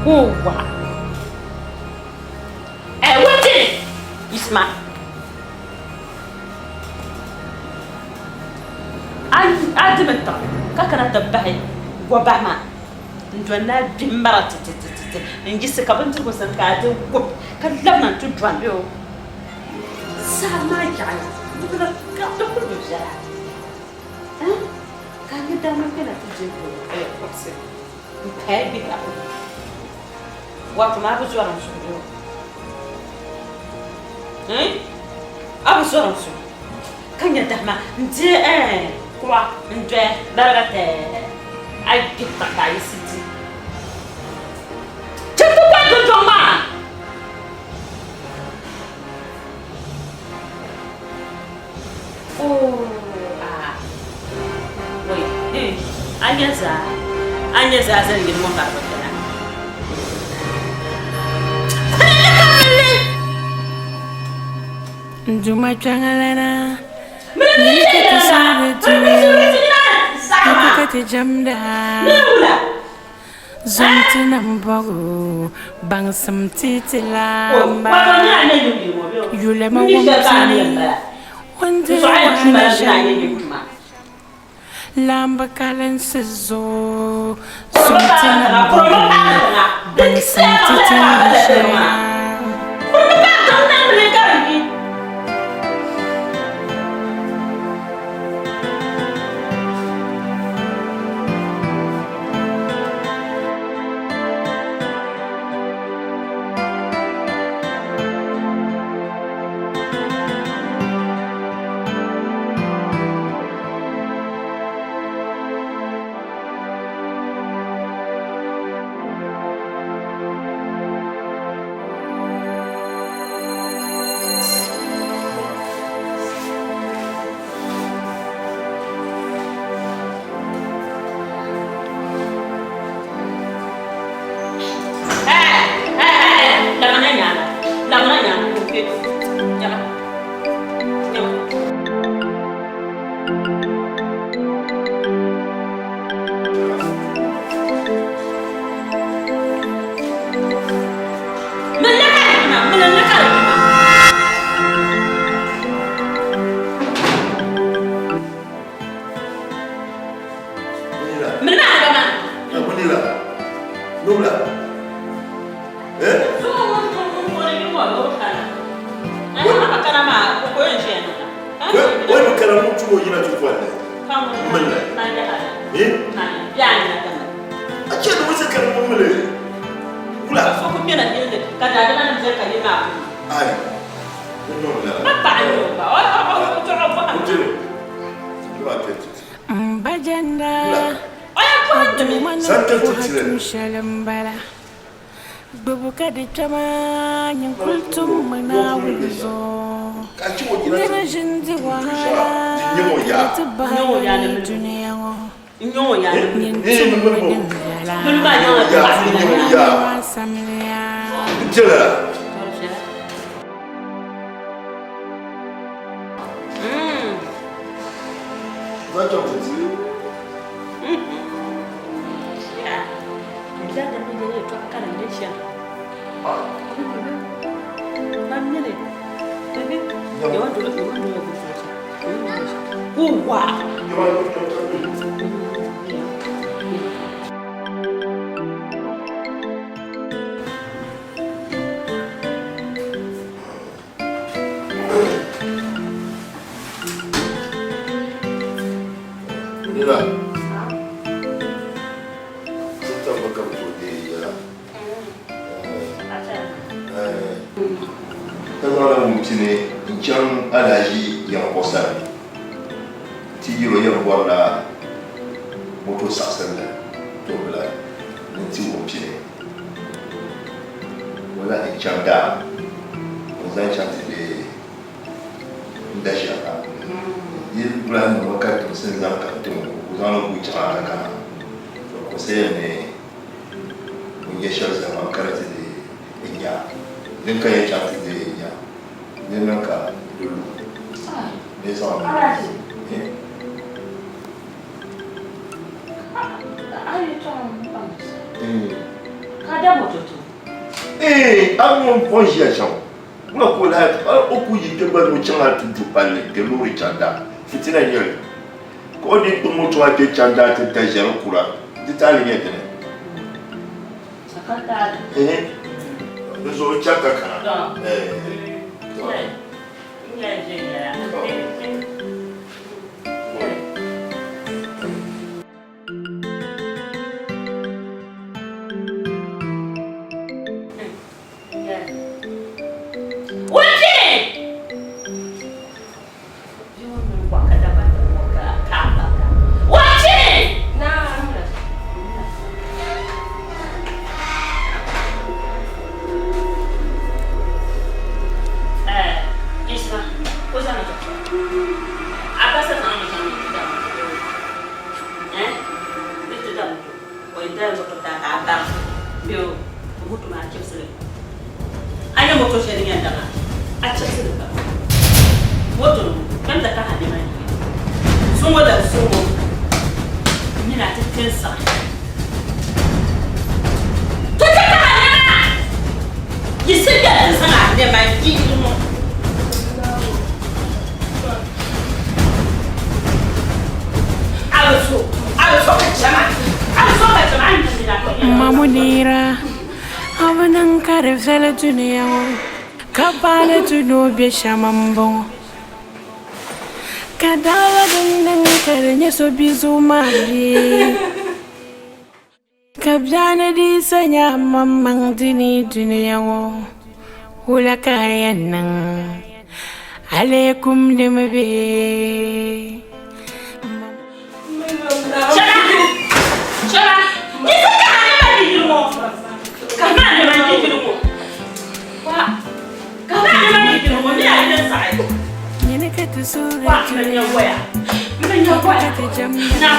[SPEAKER 6] Kowa. Eh, wajini! Isma. A dimi tiŋ ka kana ti bahi gobahi maa n dɔnni a gbi mara titititi n yiɣisi ka bindirigu zani ka a di gub ka labina n ti dɔnni o saa maa yaɣiya di bi di kuli bi viɛla ka a nyɛ dama kpɛna ti di kuɣusi n pahi bihi a wato maa bi zɔri n suhu bee a bi zɔri n suhu ka nyɛ dahima n deei kuɣa n doya lariga tɛɛ a yi gbihi tiŋ ka a yiɣisi di chɛ ti kɔhi dundɔŋ maa. Oh, ah. Wai, eh, a nya zaa, a nya zaa zali yini ŋɔ ka di bi viɛla.
[SPEAKER 4] N Duuma kpiɔŋlana, nyini ka ti suhuri dunia, a ku ka ti jɛmda. Zom ti nambɔɣu, baŋsim ti ti laamba. Yulima wum ti ni o ni diri wahala shɛm. Laamba kalinsi zuɣu, zom ti nambɔɣu, baŋsim ti ti shɛm.
[SPEAKER 10] o yina ti folli. Mili. Eh? A chɛ ni wisa kari ŋun mili. Wula.
[SPEAKER 2] So ku kpɛna yili ka daadama nim zali ka yili maa puuni.
[SPEAKER 10] Ai. N niŋ lala.
[SPEAKER 2] Ba paɣa n nyɛ o ba. O o o tɔɣa bɔhim.
[SPEAKER 10] N diri. N diri a
[SPEAKER 4] M ba jɛnda
[SPEAKER 2] O yɛn bɔhim ti mi.
[SPEAKER 4] Duuma ni puhi tum shɛli m-bala. Gbubi ka di kpɛma nyin kul tummi Naawuni zuɣu. Nira ʒi n-di wahala ka di ti bahi yoli dunia ŋɔ. Nyin tummi din viɛla ka samliya.
[SPEAKER 10] Nira. Sitɔba ka bi tooi deei yɛla. Ka zaŋla ŋun pini n-chaŋ Alhaji Yankɔ sani ti yɛl o yɛn bɔrila moto saɣisirili tombila ni n-ti o pini. O lahi chaŋ daa n-zaŋ chaŋ ti deei n da shɛŋa. Yi lahi niŋ o ka timsi n-zaŋ ka tim o, o zaŋ li guui chaŋ a ka kana. To ka o sayiya ni o nya shɛli zali maa ka di ti deei n nya. Din ka yɛn chaŋ ti deei n nya, di niŋ ka di lu bee zaŋ li lu. Ee, a mi o ni ʒiya shɛm wula ka o lahi hal o ku yi kpe gba ni o chaŋ hal ti du palli kpe loori chaŋ daa, fitina n-nyɛ li. Ka o dii kpuɣi moto maa kpe chaŋ daa ti da ʒiɛri kura, di taali nyɛ dini? Ehe, di zuɣu chaŋ ka kana. Ee, to.
[SPEAKER 4] Ma Munira, a bi niŋ ka di viɛli dunia ŋɔ ka paali ti ni o be shɛm m-bɔŋɔ. Ka daɣila din niŋ ka di nyɛ so bia zuɣu maa bee? Ka biɛɣuni dii sa nya maŋmaŋ dini dunia ŋɔ, wula ka a yɛn niŋ? Aleekum dimi bee? Nyini ka ti suuri dunia ka ti jɛmda.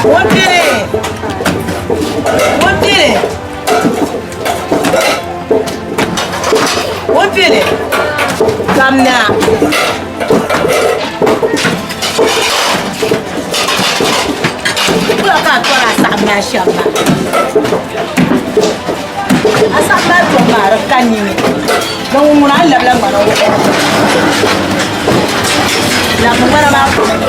[SPEAKER 11] Wumpini! Wumpini! Wumpini! Kamna! Kula ka a tɔri a saɣim maa shɛm maa. A saɣim maa tɔbu maa di ka nini. Din ŋun ŋuna a ni labila ŋmana o Labimi ŋmana maa puuni.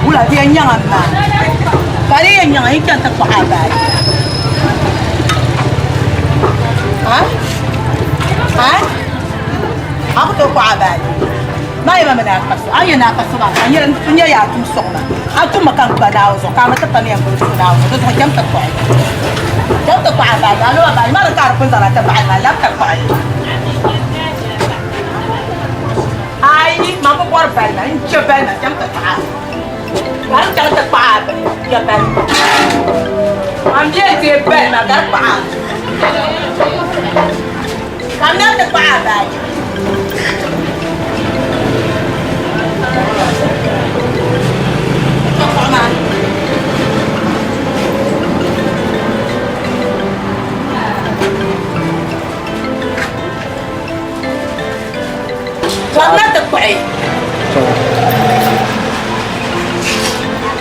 [SPEAKER 11] Wula di yɛn nyaŋa maa ka di yɛn nyaŋa yi chɛni ti kpuɣi a baaji a ku tooi kpuɣi a baaji maa yɛma mi ni a ka so a ni yɛn ni a ka so maa ka n nyɛ yaa tum sɔŋ ma a tummi ka n kpa Naawuni zuɣu ka a mi ti pa ni yɛn gbubi so Naawuni zuɣu di zuɣu chɛmi ti kpuɣi chɛmi ti kpuɣi a baaji a loba baaji maa din ka a di pun zaŋla ti baɣali maa labi ti kpuɣi Ayi, man bi bɔri balima, n chɛ balima chaŋ ti kpaɣi a. Ka n chaŋ ti kpaɣi a bini, n chɛ balima. Man bɛ n-deei balima ka di kpaɣi a. Kamina ti kpaɣi a baaji. Ka kpuɣi maa. Kamina ti kpuɣi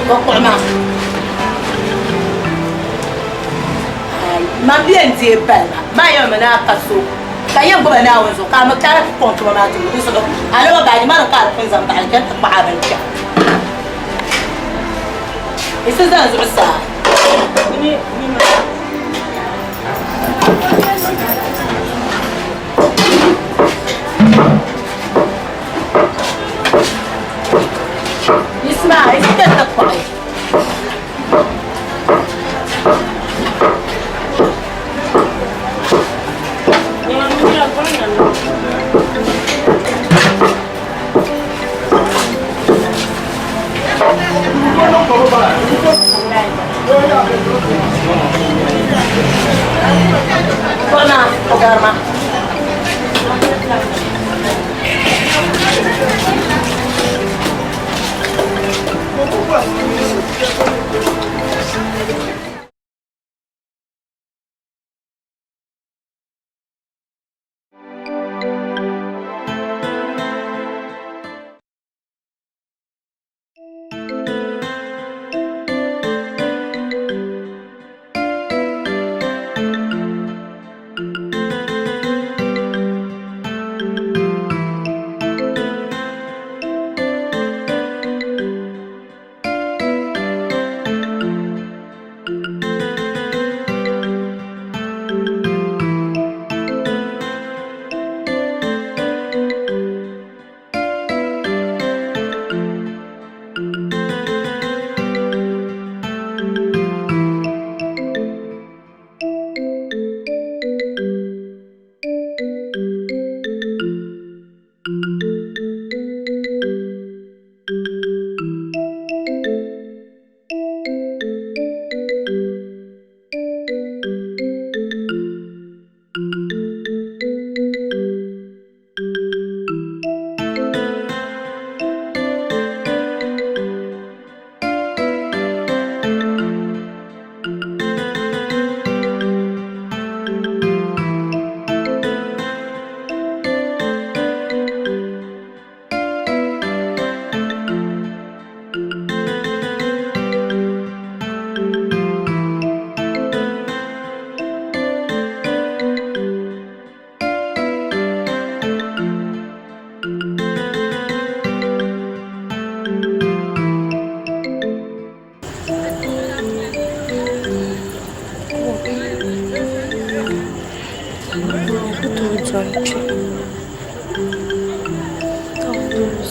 [SPEAKER 11] o kpuɣi maa man bɛ n deei balima maa yɛli mi ni a ka so ka yɛn gbubi Naawuni zuɣu ka a mi kana ti kɔŋ tuma maa tumbu di zuɣu a loba baaji maa ni ka a di pun zaŋ baɣali chani ti kpuɣi a binshɛɣu yi si zani zuɣusaa. Ismail, ita ta kpaɣi. Kpaɣi o garima.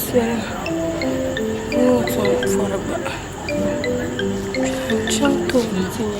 [SPEAKER 1] soli n ni tom pɔri gba. N chaŋ tooni ti nya.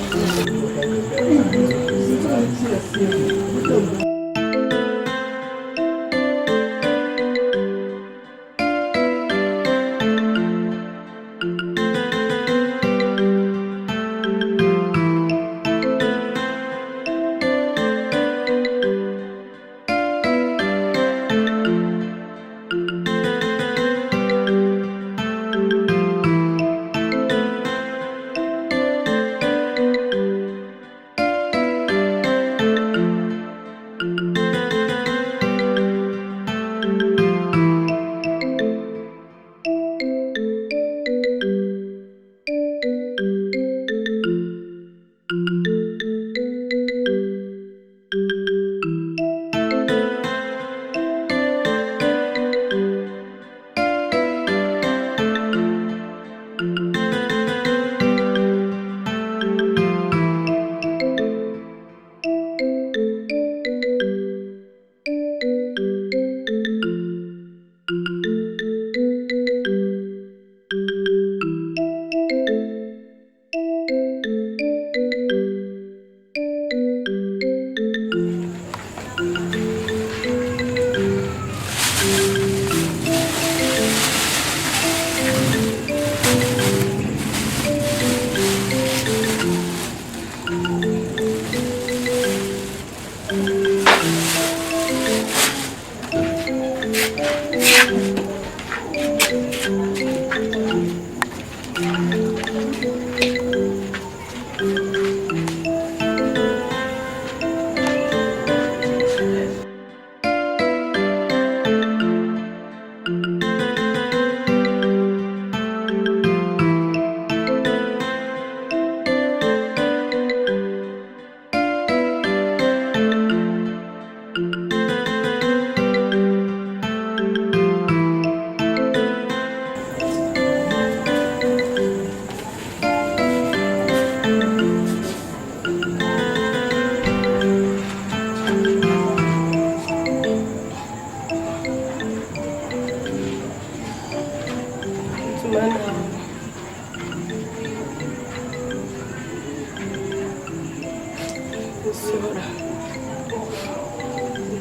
[SPEAKER 1] N suhura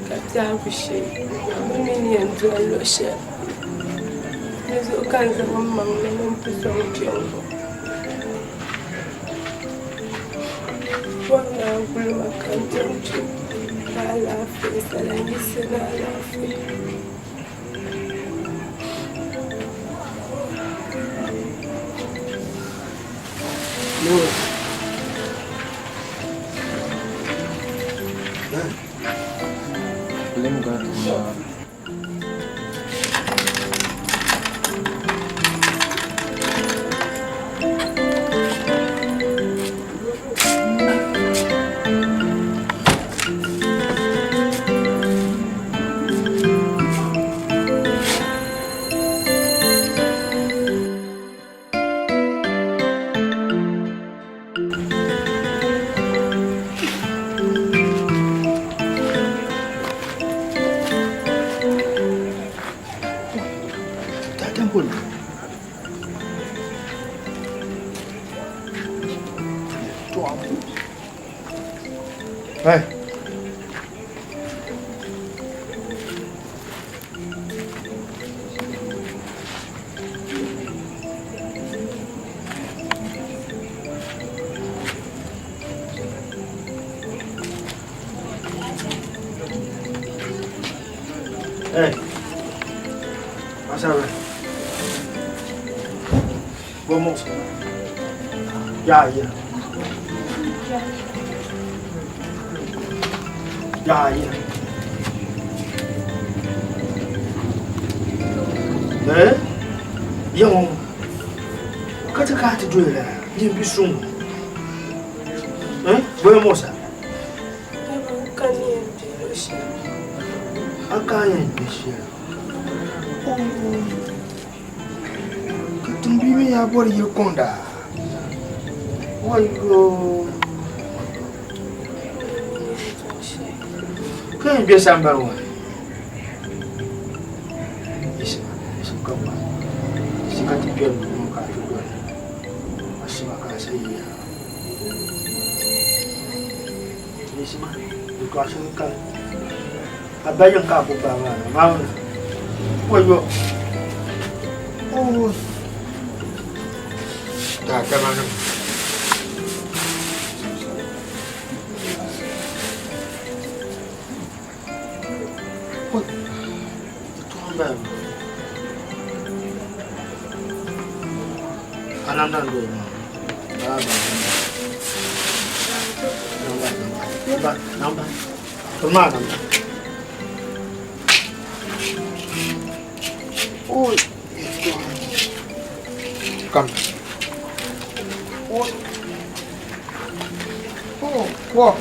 [SPEAKER 1] ka biɛhigu shee bɛ mi ni yɛn doli luɣ shɛli. Di zuɣu ka n zaŋ m maŋ ni ni n ti sɔŋ kpe ŋ-ŋɔ. Bɔri ni a guli ma ka n chaŋ kpe ni alaafee n yiɣisi ni alaafee.
[SPEAKER 7] Hey. Hey. Masala. Vamos. Ya, ya. Ya, ya. Eh? Yawo. Ka ti ka ti doli la, yin bi suŋ. Eh? Boy Musa. A ka yɛn bɛ shɛli. Ka tiŋbia mi yaa bɔri yili kɔŋda. Wayo. Ka yɛn bɛ sambani ŋɔ ni.
[SPEAKER 12] ka gba si ka ti kpɛri duu ŋɔ ka a ti doli asiba ka a sayi ya Nisima yɛltɔɣa shɛli kani a ba yiŋ ka a ku gbaai maa na maa wayo oo daadama nim Ananda ndo ma. Ba ba. Namba namba. Tuma namba. Oi. Come. Oi. Oh, wow.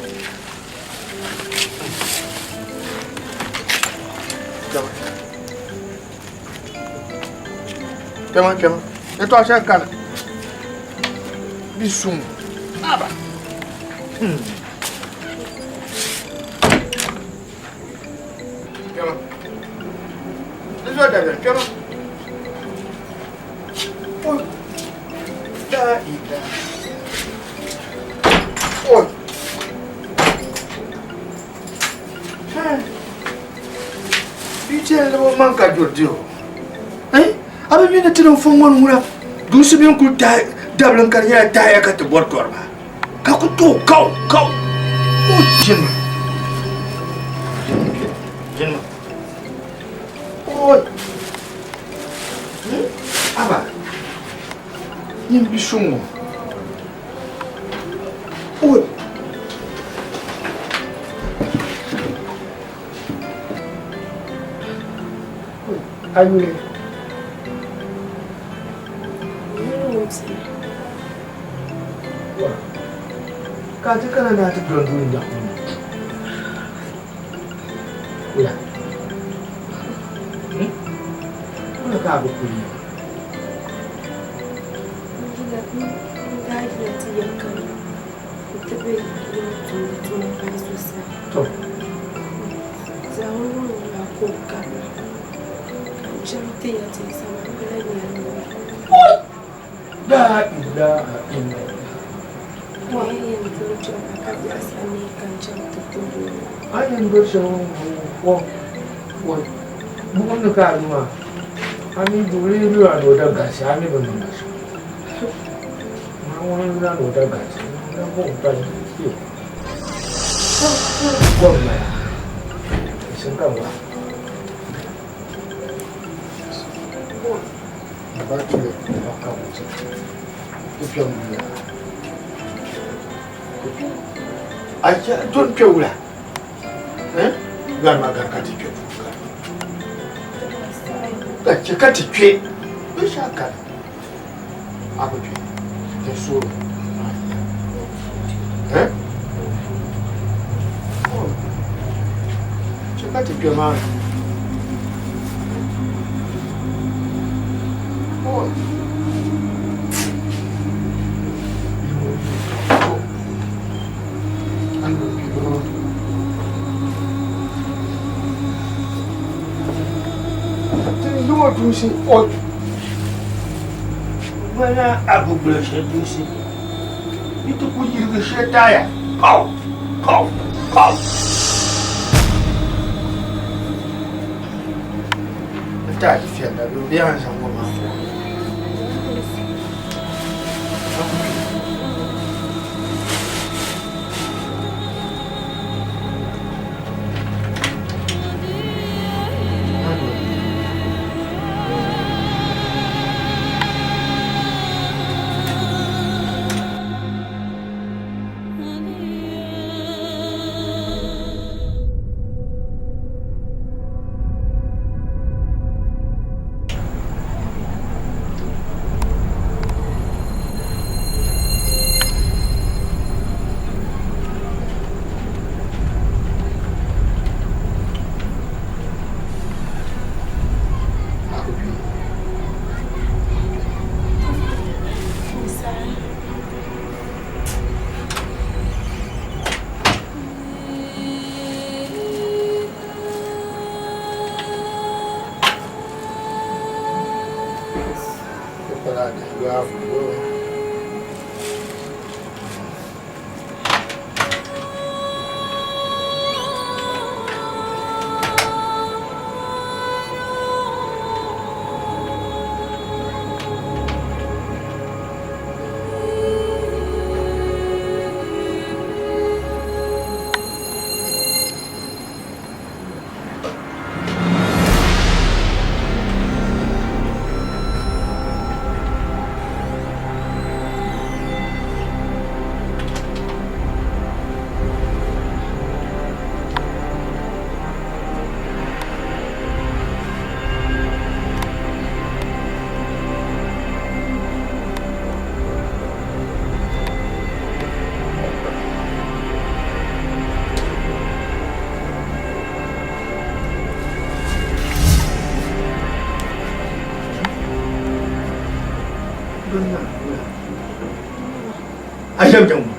[SPEAKER 12] Kpɛma kpɛma yɛtɔɣa shɛli kani bi suŋ aba kpɛma di zuɣu dabiɛm kpɛma oi la ilaha oi Bia ni man ka juri di o. Eh? A bi mi ni ti niŋ fɔŋ ŋɔ ni ŋuna duusi mini kuli tahi dabili ka di nyɛla tahaya ka ti bɔri tɔri maa ka ku tooi kaw kaw o jini jini o aba nyin bi suŋ ŋɔ o A yuli? Ka a ti kana ni a ti doli duli n-nyaɣi o ni? Wula? Wula ka a bi kuli maa?
[SPEAKER 1] N-ti be yiŋ tumdi tuma pahi so sani.
[SPEAKER 12] To.
[SPEAKER 1] Zaawuni ŋɔ maa ka o karina ka n chaŋ ti ya ti sama m bi lahi nya noli.
[SPEAKER 12] La ilaha illallah.
[SPEAKER 1] Ka n yɛn doli kpɛma ka biɛɣu sani ka n chaŋ ti puhi o.
[SPEAKER 12] A ni yɛn doli shɛli ŋɔ ŋɔ buɣim ni ka a lu maa a mi duɣili yi lu a ni o da galisi a mi bi niŋ ba shɛm. Don kpɛ wula gari maa gari ka ti kpɛ ka chɛ ka ti kpɛ binshɛɣu kani a ku kpɛ n suuri chɛ ka ti kpɛ maa Ni o ŋmanila a bi gbuli shɛli duusi yi ti ku yirigi shɛli taaya paw paw paw n taai ti fiɛnda bee a ni zaŋ ŋɔ maa A ʒɛm jɛŋ ŋɔ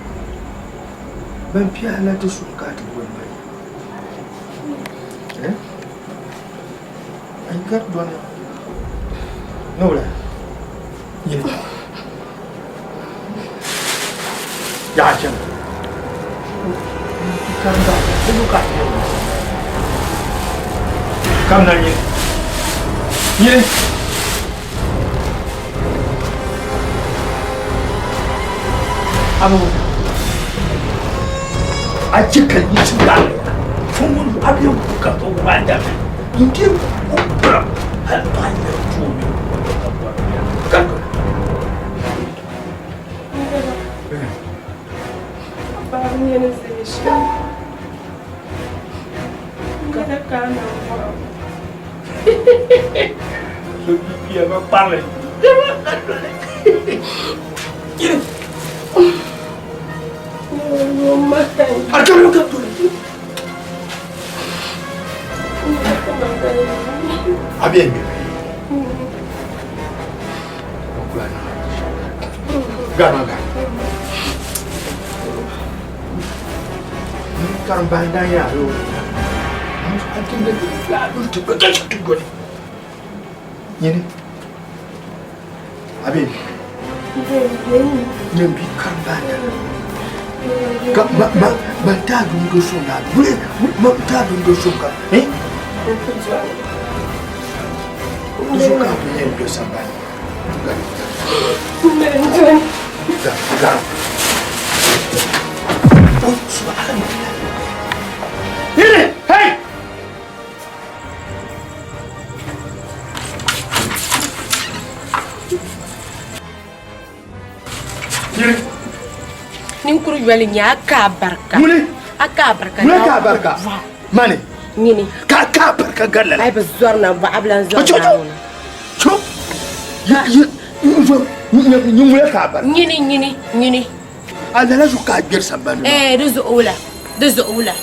[SPEAKER 12] ban piɛ a na ti suŋ ka a ti boli ma eh? An gari dɔni ni wula nyini yaɣa chɛna Kamina nyini nyini abu a chɛ ka yi ti gbaai ya fun a bɛ ka to wa da n di ku kura hali paɣa nyɛ tuumi ka Nyini a bɛ nyɛ bi karimbaani ka ma ma ma taa dun do so na wuli ma taa dun do so ka eh do so ka bi yɛn do sambani ga ga ga oh subhanallah Yini hey
[SPEAKER 1] Ninkuri yoli nyɛ a ka a barika.
[SPEAKER 12] Ŋuni?
[SPEAKER 1] A ka a barika.
[SPEAKER 12] Ŋuni ka a barika? Mani?
[SPEAKER 1] Nyini.
[SPEAKER 12] Ka ka a barika gari lala.
[SPEAKER 1] Ai bi zɔri na bɔɣa bi lan zɔri Naawuni.
[SPEAKER 12] Cho! Ŋuni ka a barika?
[SPEAKER 1] Nyini nyini nyini.
[SPEAKER 12] A lala zuɣu ka a gberi sambani maa.
[SPEAKER 1] Ɛɛ di zuɣu wula di zuɣu wula.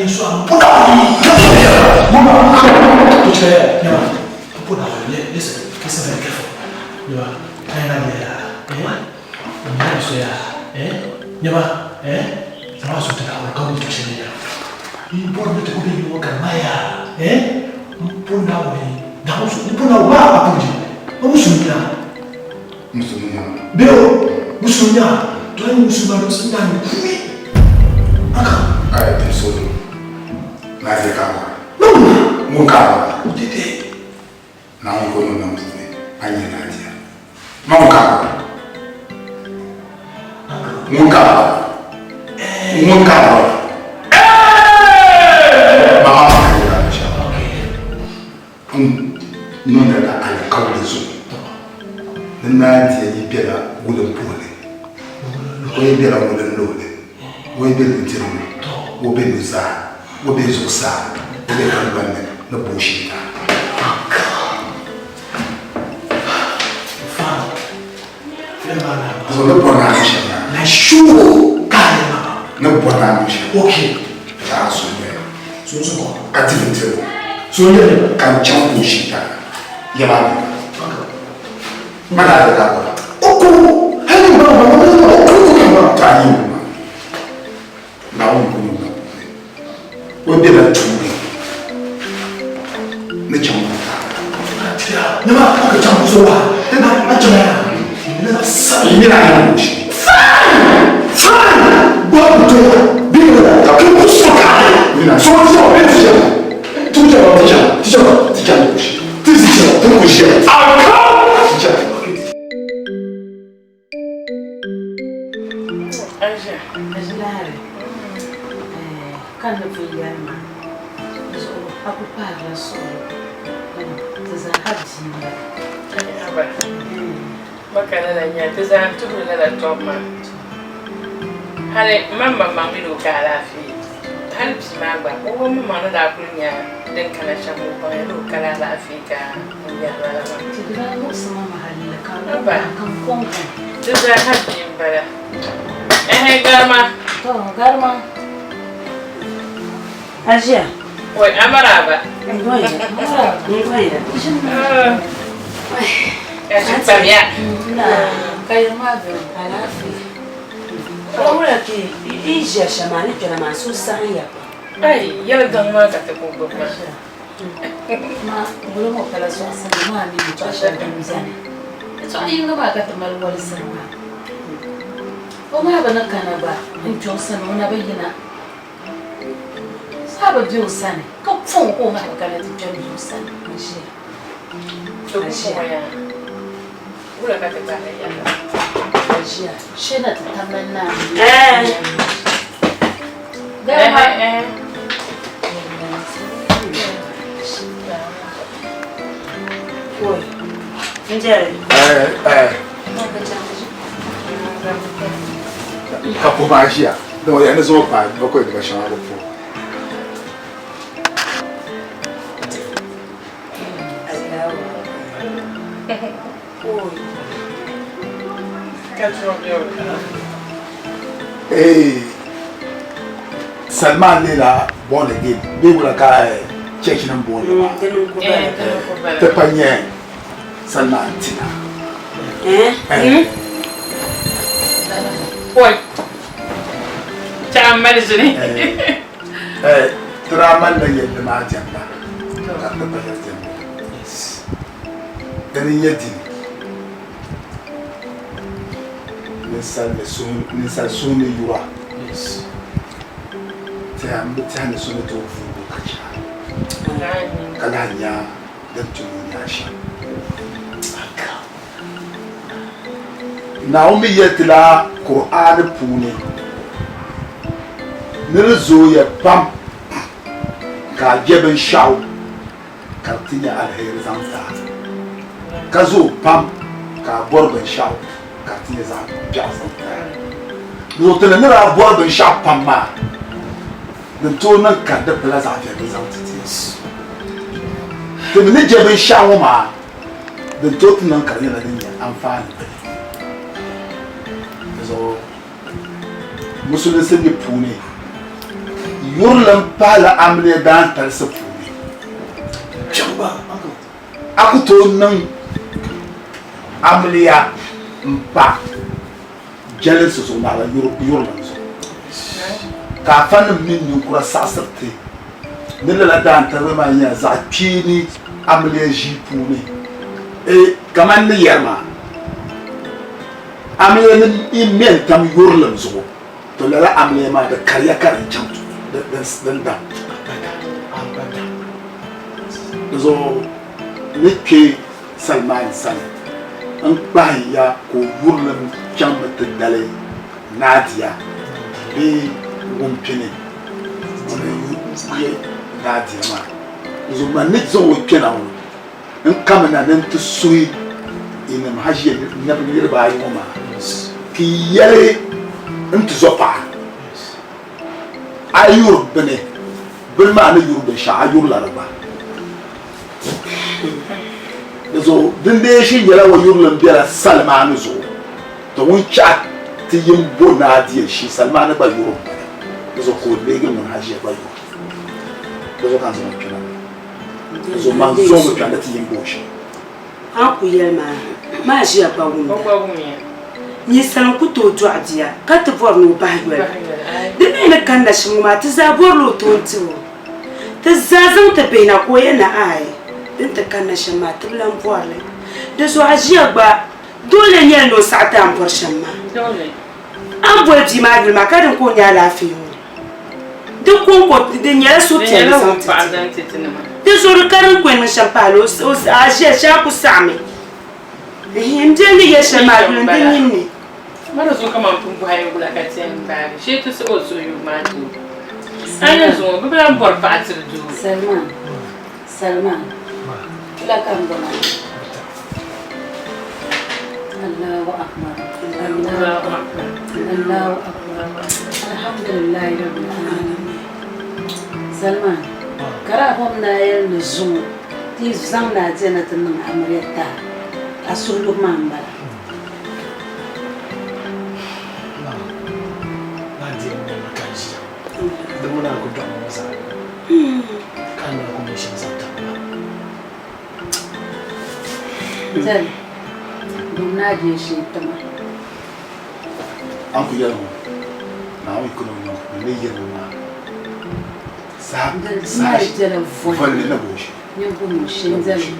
[SPEAKER 3] N su a puna Mama to chɛ nyama puna listen listen very careful. Nyama kaina ya eh nyama so ya eh nyama eh sama so ta ka ko to chɛ ya. N bor ni ti ku be yo ka maya eh puna we na so puna wa apuji. Ma musulmi na.
[SPEAKER 7] Musulmi na.
[SPEAKER 3] Beo musulmi na. To ai musulma do sun na ni kui. Aka.
[SPEAKER 7] Ai ti so do. Na je ka ba. Mun ka ba.
[SPEAKER 3] Dede.
[SPEAKER 7] Na mun ko no na musulmi. Anya na dia. Ma mun ka ba. Mun ka ba. Mun ka ba. Mama ma ka ya sha. Okay. N niŋdila alikauli zuɣu ni naa diya yi bela wulimpuhili, o yi bela wulinluhili, o yi be nudirigu, o be nuzaa, o be zuɣusaa, o be tiŋgbani ni ni buushita. Ni bɔri naa niŋ shɛm maa. Ni bɔri naa niŋ shɛm. Ka a so n-nyɛ ka di bindirigu ka n chaŋ buushita yɛma ni ma daa di ka bɔra. To a yi wumma Naawuni ku niŋ na puuni o bela tuuli ni chaŋ N nyɛla a ni wuhi shɛm.
[SPEAKER 6] Aisha, Aʒilahari, ka n ni pun yɛli maa zuɣu a ku kpahirila suɣuri ti zaa ha bia m-bala.
[SPEAKER 4] Aba, maka lala nya ti zaa tuhiri lala tɔbu maa. Hali man maŋmaŋ mini o ka alaafee. Hali bia maa gba, o maŋmaŋ ni daa kuli nya din kana shɛm o baŋya ni o kali alaafee ka n yɛri lala maa.
[SPEAKER 2] Ti di daa muɣisi ma ma halli ka n
[SPEAKER 4] Aba,
[SPEAKER 2] ka n kɔŋ kɔŋ.
[SPEAKER 4] Ti zaa ha bia m-bala. Ɛhɛ, garima.
[SPEAKER 2] To, garima.
[SPEAKER 6] Aʒia.
[SPEAKER 4] Oi, amaraba.
[SPEAKER 6] Ngoya. Ngoya.
[SPEAKER 4] Ka chi kpamiya.
[SPEAKER 2] Ka yiri maa bɛ alaafee.
[SPEAKER 6] O wula ki i ʒiya shɛm maa ni kpɛna maa so saɣim ya pam.
[SPEAKER 4] Ai, yɛli gaŋ maa ka ti ku gbubi maa.
[SPEAKER 2] Ma wula ŋɔ pala sɔɣisimi maa mi yɛtɔɣ shɛli din beni. Yɛtɔɣ yiŋga maa ka ti mali wolisiri maa. O maa bi ni kana gba n-kpe o sani o na bi yina. Saa bi be o sani ka pɔŋ ka o maa bi kana ti kpe m-be o sani n-ʒiya.
[SPEAKER 4] Aʒiya. Wula ka ti gbahi yɛla?
[SPEAKER 2] Aʒiya. Shee na ti tamla naa.
[SPEAKER 7] Ka puhi maa ʒiya din o yɛn ni zaŋ o paai bakɔi diba shɛŋa bi puhi. Hey, Salman leela born again bee wula ka church nim booni maa ti pa nyɛ Salman tina.
[SPEAKER 4] Oi, chɛ mali ʒini.
[SPEAKER 7] Ti daa malila yɛlli maa diɛmda ka ti pa yɛli diɛmda. Dini n-nyɛ dini? Ninsal suhu ni yura. Tɛha m bi tɛhi ni so ni tooi vuugi o ka chɛ a, ka lahi nya din tu ni o nya shɛm. Naawuni mi yɛli ti la Kur'aani puuni ni di zooya pam ka a je binshɛɣu ka di ti nyɛ aliheri zaŋ ti a, ka zooi pam ka a bɔri binshɛɣu ka di ti nyɛ zaɣ biɛɣu zaŋ ti a. Di zuɣu ti ni ni daa bɔri binshɛɣu pam maa, din tooi niŋ ka di pala zaɣ viɛlli zaŋ ti ti. Ti mi ni je binshɛɣu ŋɔ maa, din tooi ti niŋ ka di nyɛla din nyɛ anfaani bini. Di zuɣu musulinsi mi puuni Yurilim pahila amiliya daantalisi puuni. A ku tooi niŋ amiliya m-pa jɛlinsi zuɣu naɣila yurilim zuɣu. Ka afanim mini ninkura saɣisiri ti ni lala daantaliga maa nyɛla zaɣ kpeeni amiliya ʒii puuni. E Kamani ni yɛri maa, amiliya ni yi ŋme n-tam yurilim zuɣu, to lala amiliya maa di kariya ka din chaŋ din daŋ. Di zuɣu n ni kpe Salimani sani n-kpahi ya ka o yurilim chaŋmi ti dali Nadia bee Wumpini ŋuni n-ye Nadia maa. Di zuɣu man ni zaŋ o kpɛna ŋɔ n kamina ni n ti suhi yinim haʒiya niriba ayi ŋɔ maa ka yi yɛli n tizɔpaɣa, A yuri bini, bini maa ni yuri binshɛɣu a yurila di gba. Di zuɣu din dee shiri nyɛla o yurilim bela Salimani zuɣu, to ŋun chaɣ ti yim bo Nadia shee Salimani gba yuri m bini, di zuɣu ka o leegi ŋun haʒiya gba yuri. Di zuɣu ka n zaŋ o kpɛna. Di zuɣu man zaŋ mi kpɛna ti yim bo o shee.
[SPEAKER 6] A ku yɛli maa, maa ʒiya gba wumda. Ninsal n-ku tooi dɔɣi bia ka ti bɔri ni o bahi yoli. Di mi ni kanna shɛm ŋɔ maa, ti zaa bɔrila o toon tibu. Ti zaa zaŋ ti bihi na ka o yɛli ni aai, di ni ti kanna shɛm maa, ti bi lan bɔri li. Di zuɣu a ʒiya gba doole nyɛli ni o saɣi ti a ni bɔri shɛm maa. A ni boli bia maa yuli maa ka din ka o nya alaafee ŋɔ. Di kɔŋko di nyɛla suhupiɛlli zaŋ ti ti. Di zuɣu di ka din ku yɛn niŋ shɛm pahi la o a ʒiya shee a ku saɣimi. N bia ni yɛli shɛm maa yuli n di nini ni.
[SPEAKER 13] Mara zuɣu kaman pun bɔhi wula ka ti yɛn gbaagi shee ti suhi o suhuyubu maa ti o. A ni zuŋɔ bɛ bi lan bɔri paɣa tiri doo.
[SPEAKER 2] Salman, Salman, wula ka m bɔŋɔ? Allahu akbar, Allahu akbar, Allahu akbar, Alhamdulillahi rabbil alamin. Salman, ka daa bom ni a yɛli ni zuŋɔ ti zaŋ ni a diɛna ti niŋ amiliya taha, a suhuyubu maa m-bala. Zali, bom ni a diɛ shee ti ma.
[SPEAKER 7] A ni ku yɛli ŋɔ, Naawuni yi kul o niŋ ni yɛli ŋɔ maa saha volli na bo shee.
[SPEAKER 2] Nyɛ bom o shee n-zali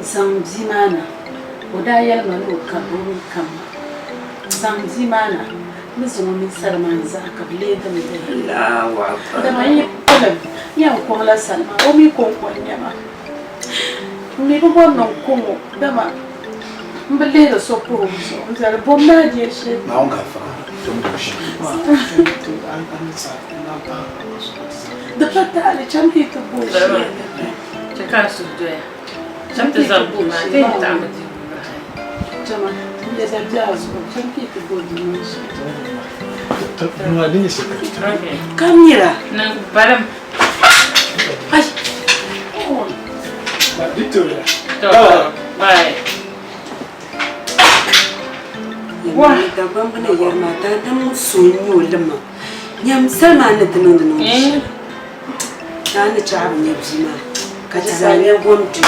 [SPEAKER 2] zaŋ bia maa na. O daa yɛli ma ni o karigi o mi kam ma. Zaŋ bia maa na ni zaŋ o mini salima n-zaɣi ka bɛ leegi m bihi. Dama n yi pilim n yɛn kɔŋla salima, o mi kɔŋko n-nyɛ ma. M mi bi bɔri ni n kɔŋ o, dama m bi lihiri so puhibu zuɣu. N zali bom ni a deei shee.
[SPEAKER 7] Naawuni gaafara tom bo shee.
[SPEAKER 2] Di pa taali, cham ka yi ti bo o shee.
[SPEAKER 13] Chɛ ka n suhu doya. Cham ti zaŋ bia maa ti yi taɣimi dibu bahi.
[SPEAKER 2] Chama, n yɛda be a zuɣu, cham ka yi ti bo bia maa shee.
[SPEAKER 6] Ka mira.
[SPEAKER 13] Niŋ balim.
[SPEAKER 6] Ai.
[SPEAKER 3] Victoria.
[SPEAKER 13] To, bye.
[SPEAKER 6] Wa. Dagbamba ni yɛri maa daadam ŋun so n-nyɛ o lima. Nyam salima ni ti niŋdi niŋdi shɛli. Naa ni chaɣi bi nya bia maa ka ti zaa nya gom duu.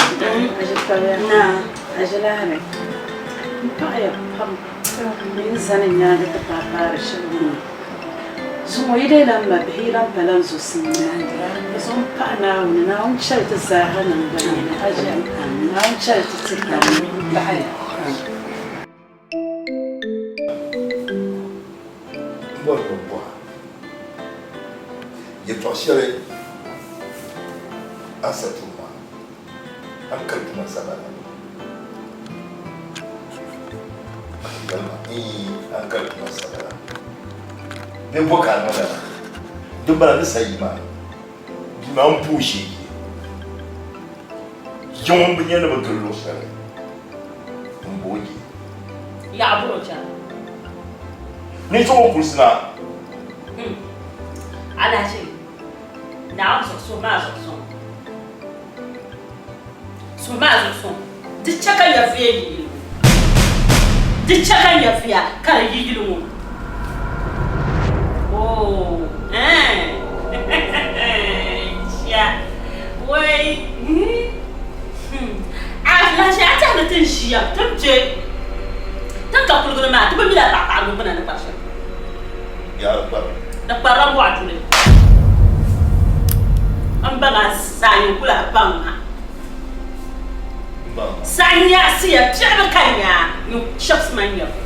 [SPEAKER 6] Naa.
[SPEAKER 2] Aʒilahiri, m paɣiya pam ni n zani n nyaaŋa ti paai paari shɛli ŋɔ. Zuŋɔ yi leela m mabihi, yi lan pala n zuɣusimnima. Di zuɣu m paɣi Naawuni, Naawuni chɛli ti zaaha niŋgbunni. Aʒia, Naawuni chɛli ti ti taba. M paɣiya.
[SPEAKER 10] M bɔri ni m bɔh a yɛtɔɣ shɛli a ni sa tuhi maa, a ni kali tuma sa lala? Ka ti yɛli ma, Iin, a ni kali tuma sa lala. Bɛ bɔ ka a niŋ lala? Dimbala ni sa yi maa, bia maa m-bo o shee yi. Yiŋ ŋun bi nya ni bɛ gili luɣ shɛli m-bo o je.
[SPEAKER 13] Yaɣa buɣi chana.
[SPEAKER 10] Ninvuɣ o kulisi na.
[SPEAKER 6] Alahichi Naawuni zuɣu suhu maa zuɣu suŋ. Suhu maa zuɣu suŋ. Di chɛ ka nyɛvuya yi yili ŋɔ. Di chɛ ka nyɛvuya ka di yi yili ŋɔ. Oo, ɛɛn.
[SPEAKER 2] Ai A lahi a tɛhi ni ti ni ʒiya ti ni be ti ni ka kuligu ni maa ti bi mila paɣa paɣa gbuna ni kpari shɛm. Di kparila mɔɣu duli. M baŋ a zaa nyin ku lahi baŋ ma. Saɣi nyaɣisiya piɛɣu bi ka nyaa nyin chɛbisi ma nyabu.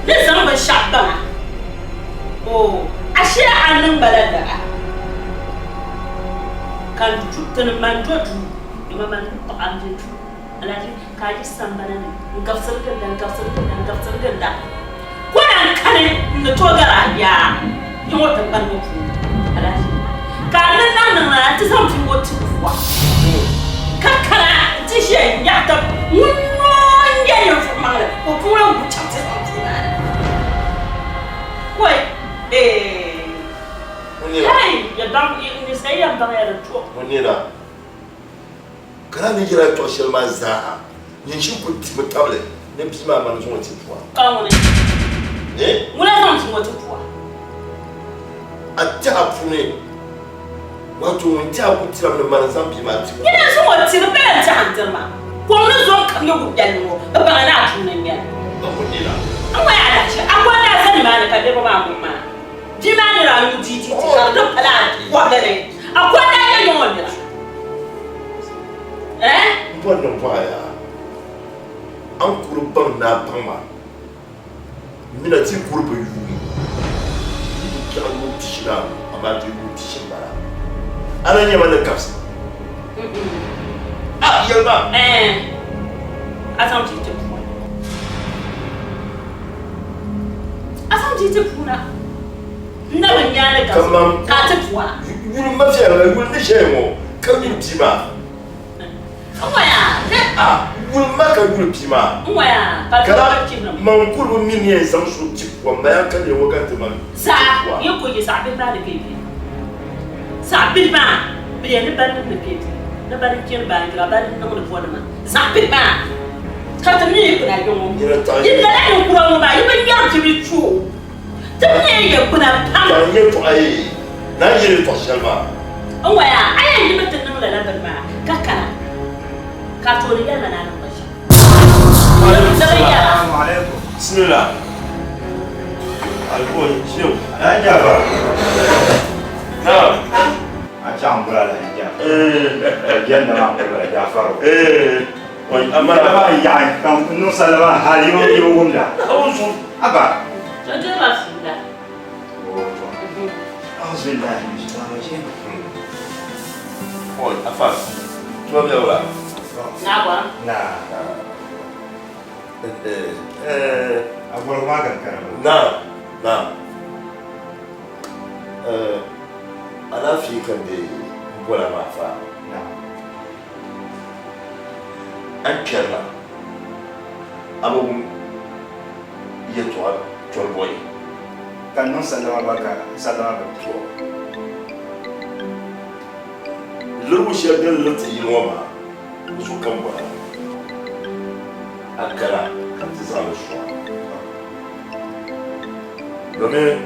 [SPEAKER 2] Ni zaŋ binshɛɣu baŋ a, oo, ashee a niŋ ma la lala, ka n du ti ni man do duu, dama man ni paɣ a m-be duu, alahichi ka a yi sambana ni n-gabisiri ginda, n-gabisiri ginda, n-gabisiri ginda. Ko na n-kani n-ni tooi gari a yaa yi ŋɔ tiŋgbani ŋɔ puuni, alahichi ka a ni niŋ niŋ na nti zaŋ bia ŋɔ ti pua, ka kana nti ʒiya n-nyaɣi tab ŋun noo n-nyɛ ninvuɣ maŋli, ka o puŋ lan gu chaŋ ti zaŋ duu maa ni. Kɔi, eei! Hei! Ya baŋ, ninsal yɛn baŋya di to.
[SPEAKER 10] Ka lala ni yɛla yɛtɔɣ shɛli maa zaa, nyin shiri ku timi tabili ni bia maa mani zaŋ o ti pua.
[SPEAKER 2] Ka ŋuni? Ŋuna zaŋ bia ŋɔ ti pua?
[SPEAKER 10] A tɛha puuni, wato ŋun tɛha ku tirimi ni mani zaŋ bia maa ti pua.
[SPEAKER 2] Nyini n-zaŋ o tiri bee n-tɛha n-tiri ma? Kom ni zo n-kab nyɛ wubɛlli ŋɔ, bɛ baŋ ni a tuuni n-nyɛ li.
[SPEAKER 10] Ka ŋun nina?
[SPEAKER 2] N ŋɔ ya alahichi, a goli daa za nimaani ka niriba maa ŋum maa. Bia maa ni daa nyu DDT ka di pala a kɔbili ni, a goli daa nyɛ yiŋ o nira. Eh?
[SPEAKER 10] M bɔri ni m bɔh a yaa, a ni kuri baŋ ni a baŋ ma m mina ti kuri bi yuui yi bi biɛɣu yuun pishi ni anu, amaa di yuun pishi m-bala. A na nya ma ni kabisi? A yɛli ma.
[SPEAKER 2] Eh, a zaŋ bia ti puuni. A zaŋ bia ti puuna. N na bi nya ni kabisi ka a ti pua.
[SPEAKER 10] Yuli ma viɛlli, yuli ni ʒɛya ŋɔ ka yuli bia maa.
[SPEAKER 2] N ŋɔya, ne.
[SPEAKER 10] A yuli ma ka yuli bia maa.
[SPEAKER 2] N ŋɔya, ka
[SPEAKER 10] Ka
[SPEAKER 2] bia chihiri mi.
[SPEAKER 10] man kuri bi mi ni yɛn zaŋ so ti pua, m maya ka neei ŋɔ ka ti man ti
[SPEAKER 2] Zaɣ
[SPEAKER 10] pua.
[SPEAKER 2] yi ku yi zaɣ bihi maa ni bɛ bɛ. Zaɣ bihi maa, bɛ yɛn ni banim ni bɛ bɛ, ni bani n-kpɛri baanjira, bani n-niŋdi bɔnima. Zaɣ bihi maa ka ti mi yi kpina yi ŋɔ. Yi lala ninkura ŋɔ maa, yi bi ŋmɛri bibil chu o. Ti mi yi kpina pam.
[SPEAKER 10] Ka n yɛltɔɣa yi naan yɛli yɛltɔɣ shɛli maa.
[SPEAKER 2] N waya, a yɛn yimi ti niŋ lala bini maa ka kana, ka a tooni yɛli ma ni a niŋ binshɛɣu. Ni bɛ yɛra.
[SPEAKER 10] Bismillah. Alhaji Shehu.
[SPEAKER 12] Alhaji Jafar.
[SPEAKER 10] Naam.
[SPEAKER 12] A chaŋ bula Alhaji Jafar. Aljanna maa n-kuli bala Jafaru.
[SPEAKER 10] Amana.
[SPEAKER 12] Ba yaɣi ka n niŋ sallama hali yi bi wumda. Aba.
[SPEAKER 2] To dirila fiila.
[SPEAKER 12] Auzubillahi min shaitanir rajim.
[SPEAKER 10] Oi, afa. Tuma bɛ wula?
[SPEAKER 2] Na bɔra.
[SPEAKER 12] Na. A bɔri maa ka n kana.
[SPEAKER 10] Na, na. Alaafee ka n dee bɔla maa fa.
[SPEAKER 12] Na.
[SPEAKER 10] A ni kpɛrila, a bi wum yɛtɔɣa tɔri bɔyi.
[SPEAKER 12] Ka n niŋ sallama gba ka sallama bi to.
[SPEAKER 10] Lirigu shɛli din liri ti yili ŋɔ maa, di zuɣu ka m bɔra a kana ka ti zaŋ li sɔŋ domin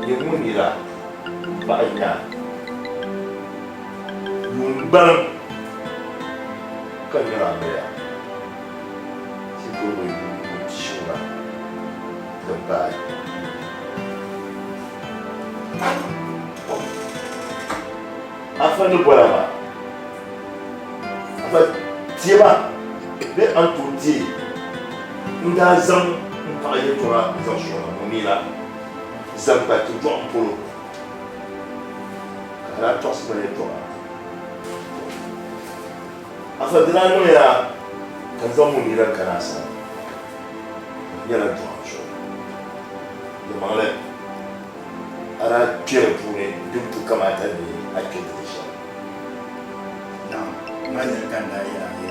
[SPEAKER 10] nyini ŋun nira m-paɣi nya yuun gbaliŋ ka niŋ amiliya shikuru bi yuun pishi ŋuna din paai. Afa ni bɔra maa, afa tiɛba bee a ni tooi deei n-daa zaŋ m paɣa yɛltɔɣa zaŋ sɔŋ ma ŋɔ mi la zaŋ kpa ti dɔɣim polo. Ka a daa tɔɣisi ma yɛtɔɣa, Afa di daa niŋya ka n zaŋ Munira kana a sani, ka di nyɛla dɔɣim zuɣu. Yɛlimaŋli, a daa kpe di puuni din tu kamaata ni a kpe nti ti shɛli.
[SPEAKER 12] Naam, maa yɛli ka n daa yɛl a ni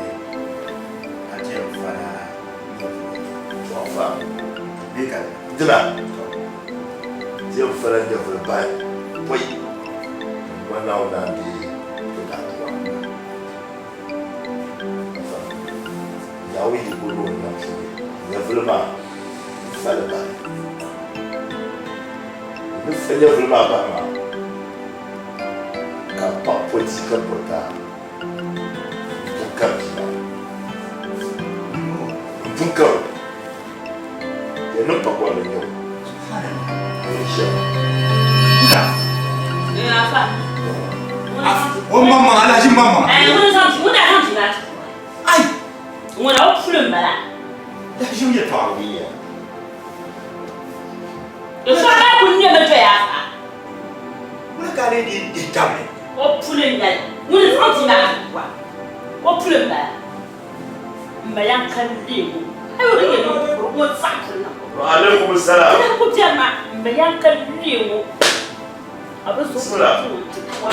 [SPEAKER 12] a ti yɛn fala nyɛvili.
[SPEAKER 10] To afa,
[SPEAKER 12] Bee ka di?
[SPEAKER 10] Dina. Ti yɛn fala nyɛvili bahi pɔi ka n Naawuni naan deei ti daaduwa. Afa, Naawuni yiko ni o nam puuni nyɛvili maa n-fa li bahi. Ni fa nyɛvuli maa bahi maa, ka m paɣ pɔti ka pɔta m-pun kari bia maa. M-pun kar o. Yɛn niŋ pakɔrili n-nyɛ o. N ni ʒiya maa.
[SPEAKER 12] O maŋmaŋ, alahichi maŋmaŋ.
[SPEAKER 6] Ai! Ŋuna o puli m-bala.
[SPEAKER 12] Lahiʒibu yɛtɔɣa bi ya.
[SPEAKER 6] Yɛtɔɣa maa kuli nyɛmi doya afa.
[SPEAKER 12] Wula ka a lee dii dihi tabili?
[SPEAKER 6] O puli n-nyɛli. Ŋuni zaŋ ti maa ti wa. O puli m-bala. M ba yan ka leegu. Ayi o di nyɛ din puri ŋun saɣi puli niŋ.
[SPEAKER 10] Wa alaikum salam.
[SPEAKER 6] Di ku biɛri maa m ba yan ka leegu. A bi zo
[SPEAKER 10] Bismillah.
[SPEAKER 6] ti wa.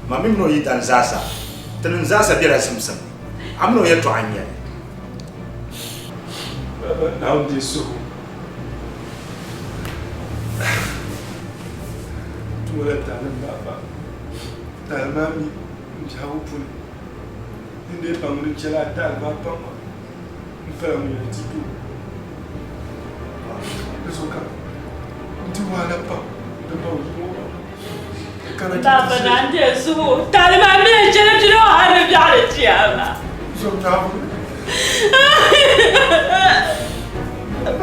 [SPEAKER 12] Ma mi mini o yidana zaasa, tinim zaasa bela zimsim ni. A mini o yɛtɔɣa n-nyɛ li.
[SPEAKER 9] Baba, Naawuni deei suhu. Tumo la taali m-bahi ba. Taali maa mi m biɛhigu puuni, n dee baŋ ni chɛla a taali maa pam maa, m pala ŋun yɛn ti doo. Di zuɣu ka n di wahala pam di baŋ zuŋɔ maa.
[SPEAKER 6] Baba na n deei suhu. Taali maa mi n chɛli pili o hali ni biɛɣuni chiyaama.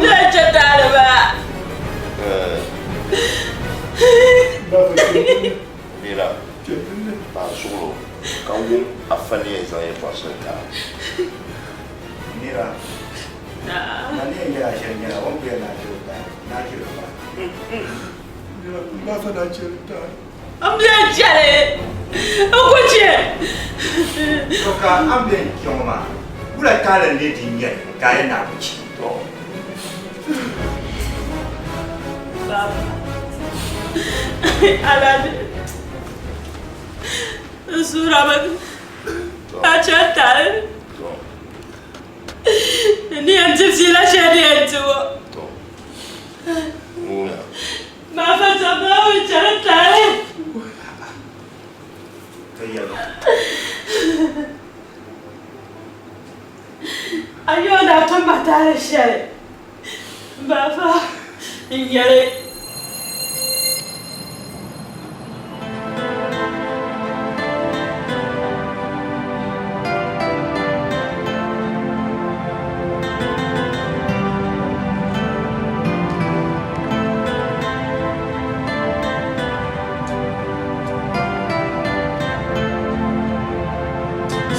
[SPEAKER 6] Bɛ chɛ taali maa.
[SPEAKER 10] Mira, maa suɣulo ka wum afa ni yɛn zaŋ yɛltɔɣa shɛli ti a.
[SPEAKER 12] Mira, na ni yɛn yɛli a shɛli nyɛla o ni ku yɛli ni a chɛ o taali, ni a chɛ o taali.
[SPEAKER 6] N bɛ chɛli n ku chɛ.
[SPEAKER 12] To ka a ni bɛ kpe ŋɔ maa, wula taali n-lee di nyɛli ka a yɛn naai ku chɛ?
[SPEAKER 6] Baba, Alhaji, n suhirimi a chɛ taali. N ni yɛn di fiila shɛli ni yɛn ti o. Maa fa Naawuni chɛri taali. A yi o daa tum ma taali shɛli, maa fa n-nyɛli.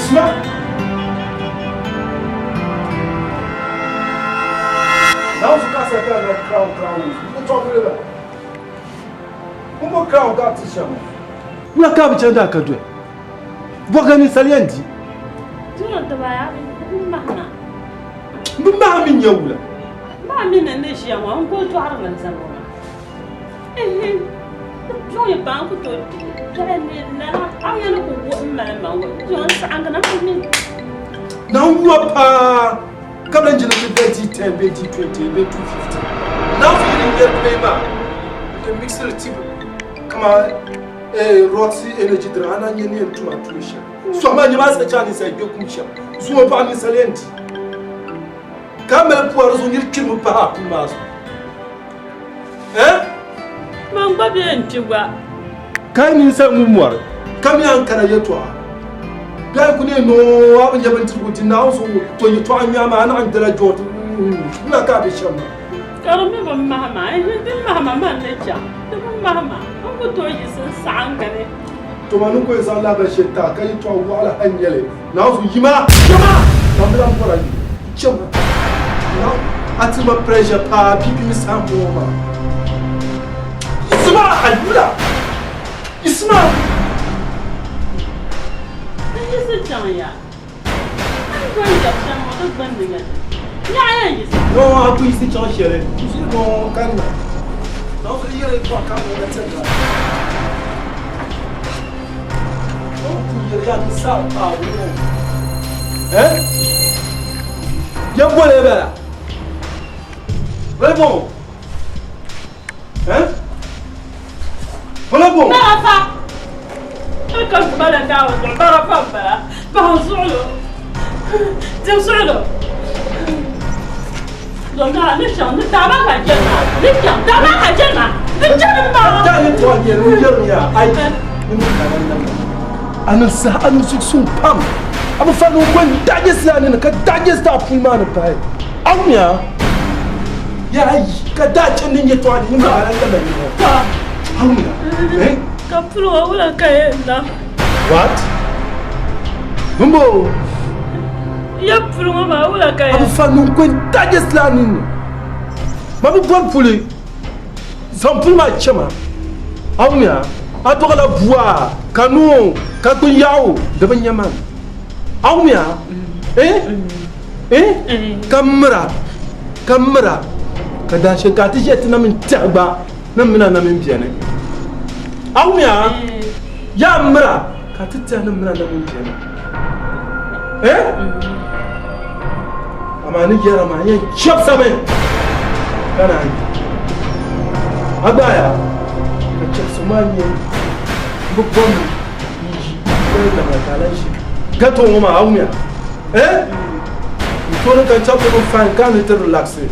[SPEAKER 9] Sma.
[SPEAKER 7] sa ka na crown crown ni tɔbili ba. N bo crown ka ti shɛm.
[SPEAKER 8] Wula ka bi chandi a ka doli? Bɔga ninsal yɛn di.
[SPEAKER 13] Zuŋɔ ti ba bi mahi ma.
[SPEAKER 8] Bi mahi mi nyɛ wula?
[SPEAKER 13] Maa mi ni ni ʒiya ŋɔ n kuli dɔɣiri mi zali ŋɔ maa. Ehe, zuŋɔ yi paai n ku tooi kpi. Dɔɣi ni lala a yɛli ku wuhi m mali ma ŋɔ zuŋɔ n saɣindi na ku mi.
[SPEAKER 8] Naawuni yɔ paa ka bi lahi jina ti bɛ D10 bee D20 bee 250. Naawuni yi ni ŋmɛri play maa di mixiri tibu kaman Roxy energy drink a na nyɛ ni yɛn tum a tuun shɛm. Sɔŋ maa nyɛ maa sa chaŋ ninsal kpe kum shɛm zuŋɔ paɣa ninsal yɛn di ka mali pua di zuɣu niri kpirimi pahi a puli maa zuɣu. Eh?
[SPEAKER 13] Man gba bɛ n kpi gba.
[SPEAKER 8] Ka yi ninsal ŋun mɔri ka mi a ni kana yɛtɔɣa bɛ a yi ku neei noo a bi nya bindirigu di Naawuni zuɣu to yɛtɔɣa n-nya maa a naɣ n-dila jɔɔ ti wula ka a be shɛm maa.
[SPEAKER 13] Ka di mi bi mahi ma, di mahi ma man ni chaŋ, di bi mahi ma, n ku tooi yiɣisi n-saɣim gili.
[SPEAKER 8] To ma ni ku yɛn zaŋ lahibali shɛli ti a ka yɛtɔɣa wɔɣila ha n-nyɛ li, Naawuni zuɣu yi maa, chɛ ma! Ka m bi lan bɔr a yuli, chɛ ma! Naawuni, a ti ma pressure paa bia bia saha m-bɔŋɔ maa. Yiɣisima a yula! Yiɣisima!
[SPEAKER 13] N yiɣisi chaŋ ya. A ni bɔri yɛri shɛm ŋɔ di gbunni nyɛ li. Nyaɣa yɛn yiɣisi.
[SPEAKER 8] No, a ku yiɣisi chaŋ shɛli. Ʒili ŋɔ kanna. Naawuni yɛli yɛtɔɣa kam ŋɔ ka tɛri la. O ku yɛli ya ni saa paai o. Eh? Ya boli bala. Boli bɔŋɔ. Eh? Boli bɔŋɔ.
[SPEAKER 13] Barafa. Ka bala Naawuni zuɣu barafa m-bala. Paɣa suɣulo. Dim suɣulo. Dɔnda ni chaŋ ni daa maa ka n chani maa. Ni chaŋ daa maa ka n chani maa. Ni chani maa.
[SPEAKER 8] Daa ni tɔɣa nyɛ ni yɛri ya ayi ni ni kana na a niŋ saha a niŋ suɣusuŋ pam a bi fa ni o ko n dajɛsi a nini ka dajɛsi a puli maa ni pahi a wumya ya ayi ka daa chani ni yɛtɔɣa ni ni maa la ni ŋɔ a wumya eh
[SPEAKER 13] Ka puli ŋɔ wula ka yɛn niŋ.
[SPEAKER 8] What? Bimbo!
[SPEAKER 13] Ya puli ŋɔ maa wula ka yɛn.
[SPEAKER 8] A bi fa ni n ko n dajɛsi la a nini ma bi bɔri puli zaŋ puli maa chɛ ma a wumya a dɔgila bua ka noo ka kpini yaɣu di bi nya man a wumya eh eh ka mira ka mira ka daa shɛli ka a ti ʒiya ti na mini tɛha gba ni mina na mini beni a wumya yaa mira ka ti tɛha ni mina na mini beni eh amaa ni yɛra maa yɛn chɛbisami ka naan yi a gbaaya ka chɛbisi maa nyɛ bi bɔmi n-yi ka yi lamla ka a lahi ʒi gato ŋɔ maa a wumya eh n tooni ka n chɛbisi mi fine ka a ni ti relaxi.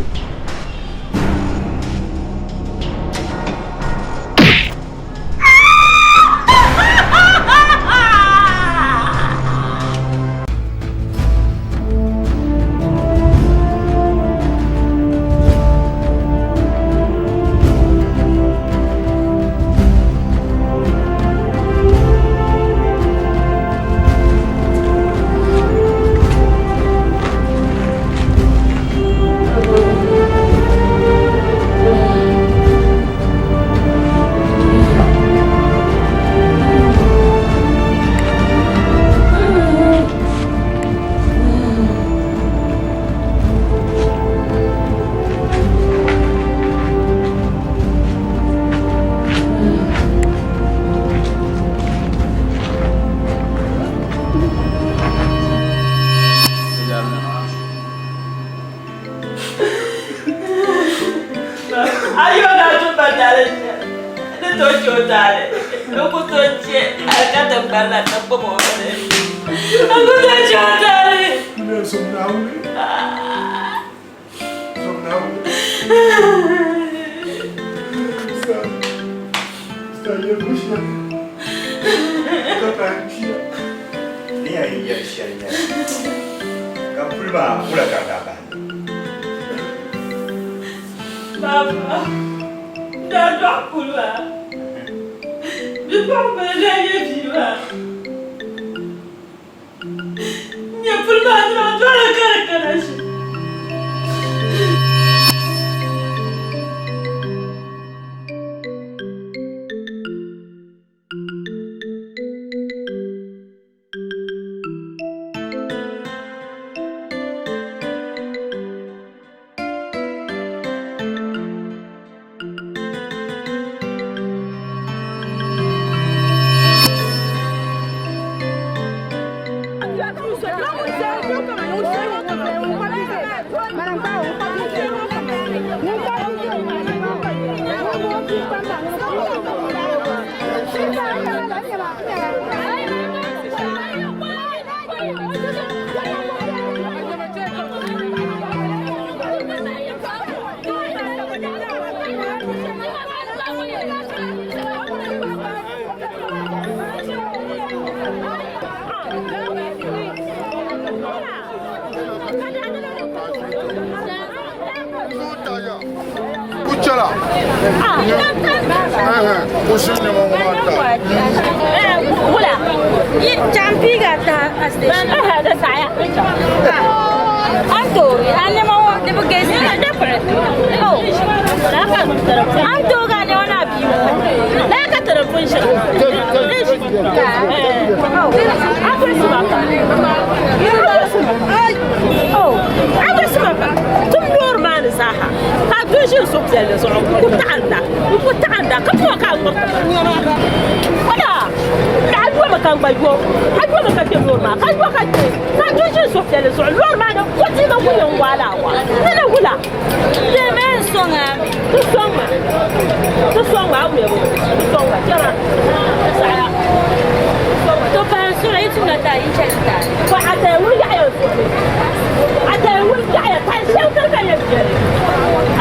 [SPEAKER 14] viɛla. Ku ʒi nɛma ŋɔ maa ta.
[SPEAKER 13] Wula. Champiga ta a station. Da saya. An toori a nɛma ŋɔ di bi gesi. An toogi a nɛma ni a bia ŋɔ. Laa ka telefon shɛli. Tum loori maa ni zaaha ka a doli ʒini suhupiɛlli zuɣu n ku taɣinda n ku taɣinda ka puhi ka a ŋmiri wala ka a yomi ka n gba yo a yomi ka kpɛ loori maa ka yo ka kpɛ ka a doli ʒini suhupiɛlli zuɣu loori maa ni ko ti ka ku yɛn waa la wa ni ni wula Tɛmɛ n sɔŋ a ti sɔŋ ma ti sɔŋ ma a wuli ti sɔŋ ma chɛma saɣaya to pahi sura yi tumla taa yi chɛli taa ko a tɛɛ ŋun yaɣaya n suhuri a tɛɛ ŋun yaɣaya ka shɛli ka ka yɛn biɛli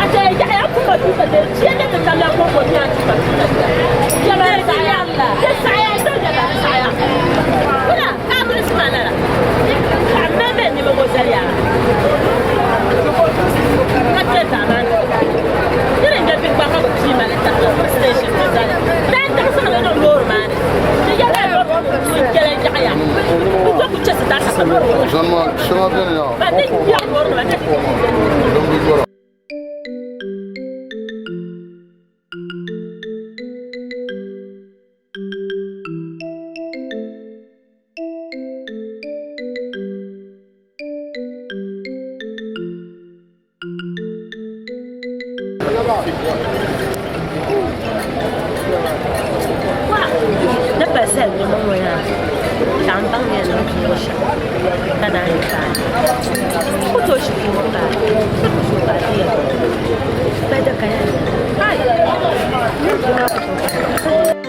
[SPEAKER 13] a tɛɛ yaɣaya kuma tuuka tɛɛ chia ne ti tamla ko ko nya tuuka tuuka chɛma saɣaya ti saɣaya ti yɛla saɣaya kuna ka a biri sima lala ka mɛ mɛ ni mo zali ya ka tɛ zaamani nira n bi gba ka bi pii ma ni taɣi station ti zali daa taɣisi mi niŋ loori maa ni ti yɛla loori ŋun kpɛla yaɣaya bi to ku chɛ si daa ka loori ŋɔ
[SPEAKER 14] Zani maa shɛŋa beni yaa
[SPEAKER 13] ba ti yaɣi loori nima
[SPEAKER 14] din bi yɔra.
[SPEAKER 13] Ni pa zali nɛma ŋɔ yaa ka n baŋ ya niŋ pii shɛm ka naan yi paai ku tooi ʒi pii ŋɔ paai ka ku tooi paai ti yɛli ba da ka ya ai ni pii maa ku tooi paai.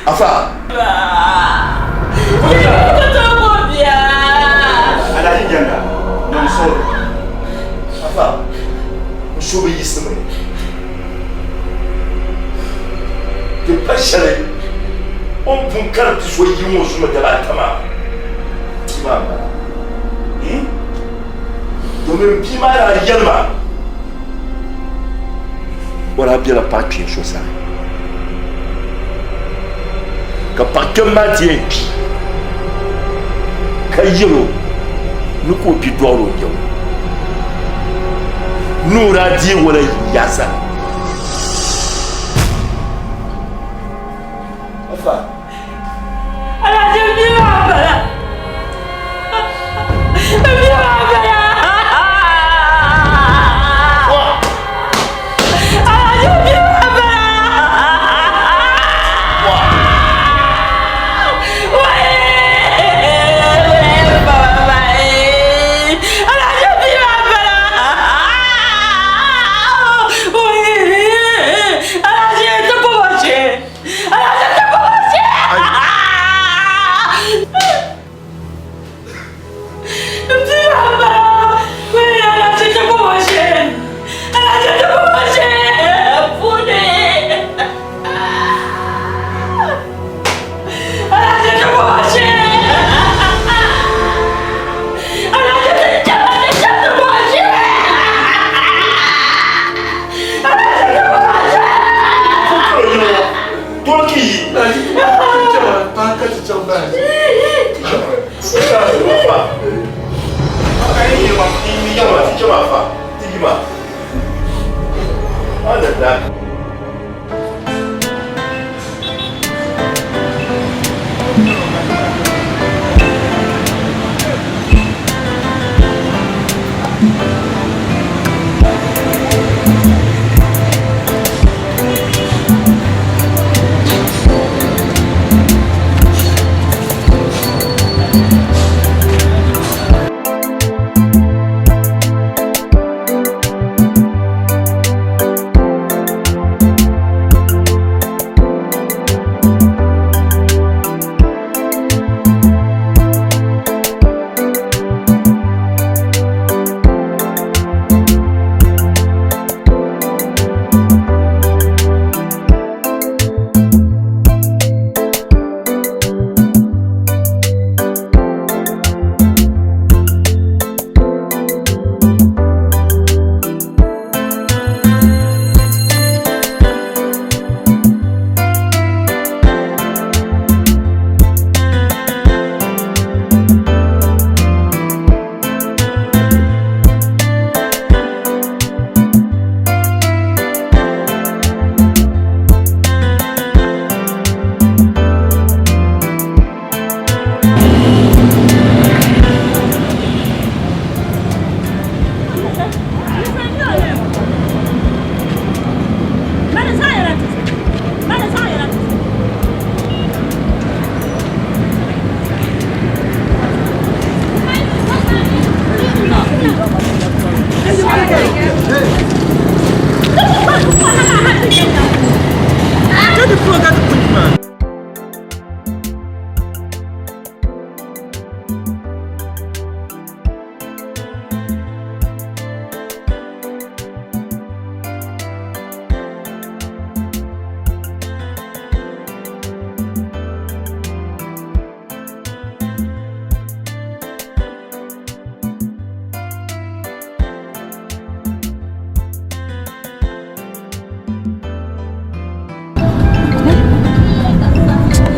[SPEAKER 10] Afa. Alhaji Janga, non solo. Afa, n suhu bi yiɣisimi. Di pa shɛli o ni pun kari ti so yi ŋɔ zuɣu daba ata maa, bia maa m-bala. Hmm? Domin bia maa daa yɛli ma o daa bela paɣa kpeen so sani ka paɣa kpɛm maa ti yɛn kpi ka yɛl o ni ka o bidɔɣiri o nyɛ o ni o daa deeg o la yaa sani. Afa.
[SPEAKER 4] Alhaji bia maa bala. Bia maa bala. Alhaji bia maa bala. Alhaji bia maa bala. Alhaji ti bɔbɔ che. Alhaji ti bɔbɔ che. Bia maa bala. Alhaji ti bɔbɔ che. Alhaji ti bɔbɔ che. Puuni. Alhaji ti bɔbɔ che. Alhaji ti chɛba ti chɛ ti bɔbɔ che. Alhaji ti bɔbɔ che.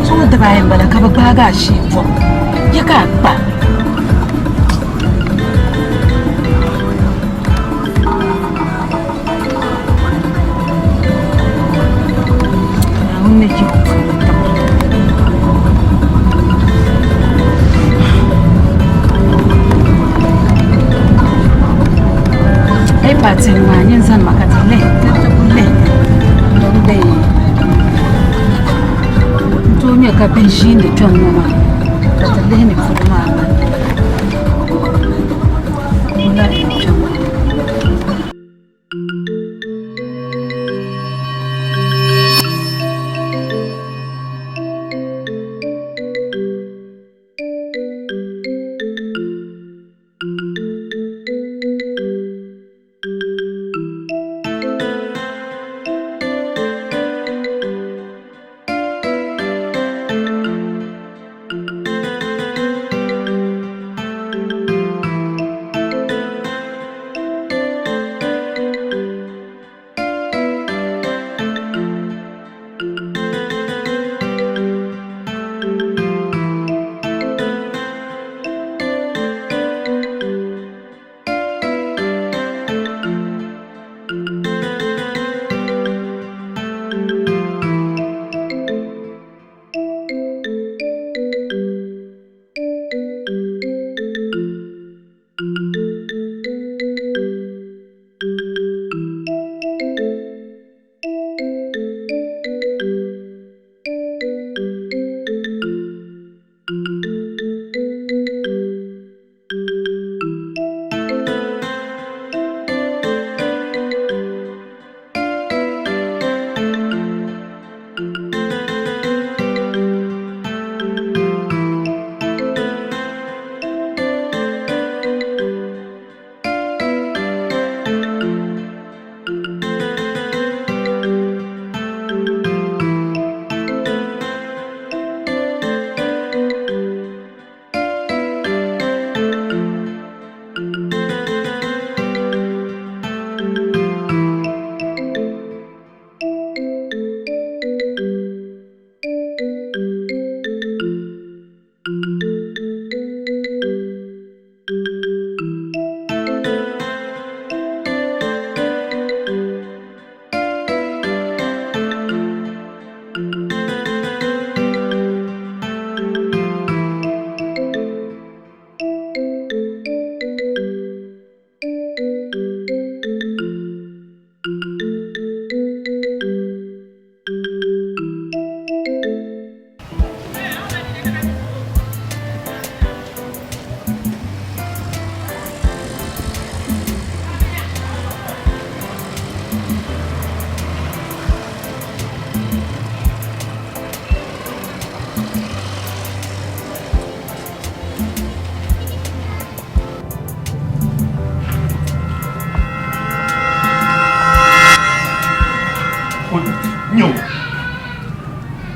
[SPEAKER 2] Zuŋɔ dibaayi m-bala ka bɛ gbaagi a shee bɔbu ya ka a kpa. Naawuni ni yihi o puuni tim. Ai Paati maa nyin zani ma ka ti lihi ka ti ku lihi din n tooi nyɛ ka bihi ʒiindi kpɛŋ ŋɔ maa ka ti lihi ni polo maa gba wula kpɛŋ ŋɔ.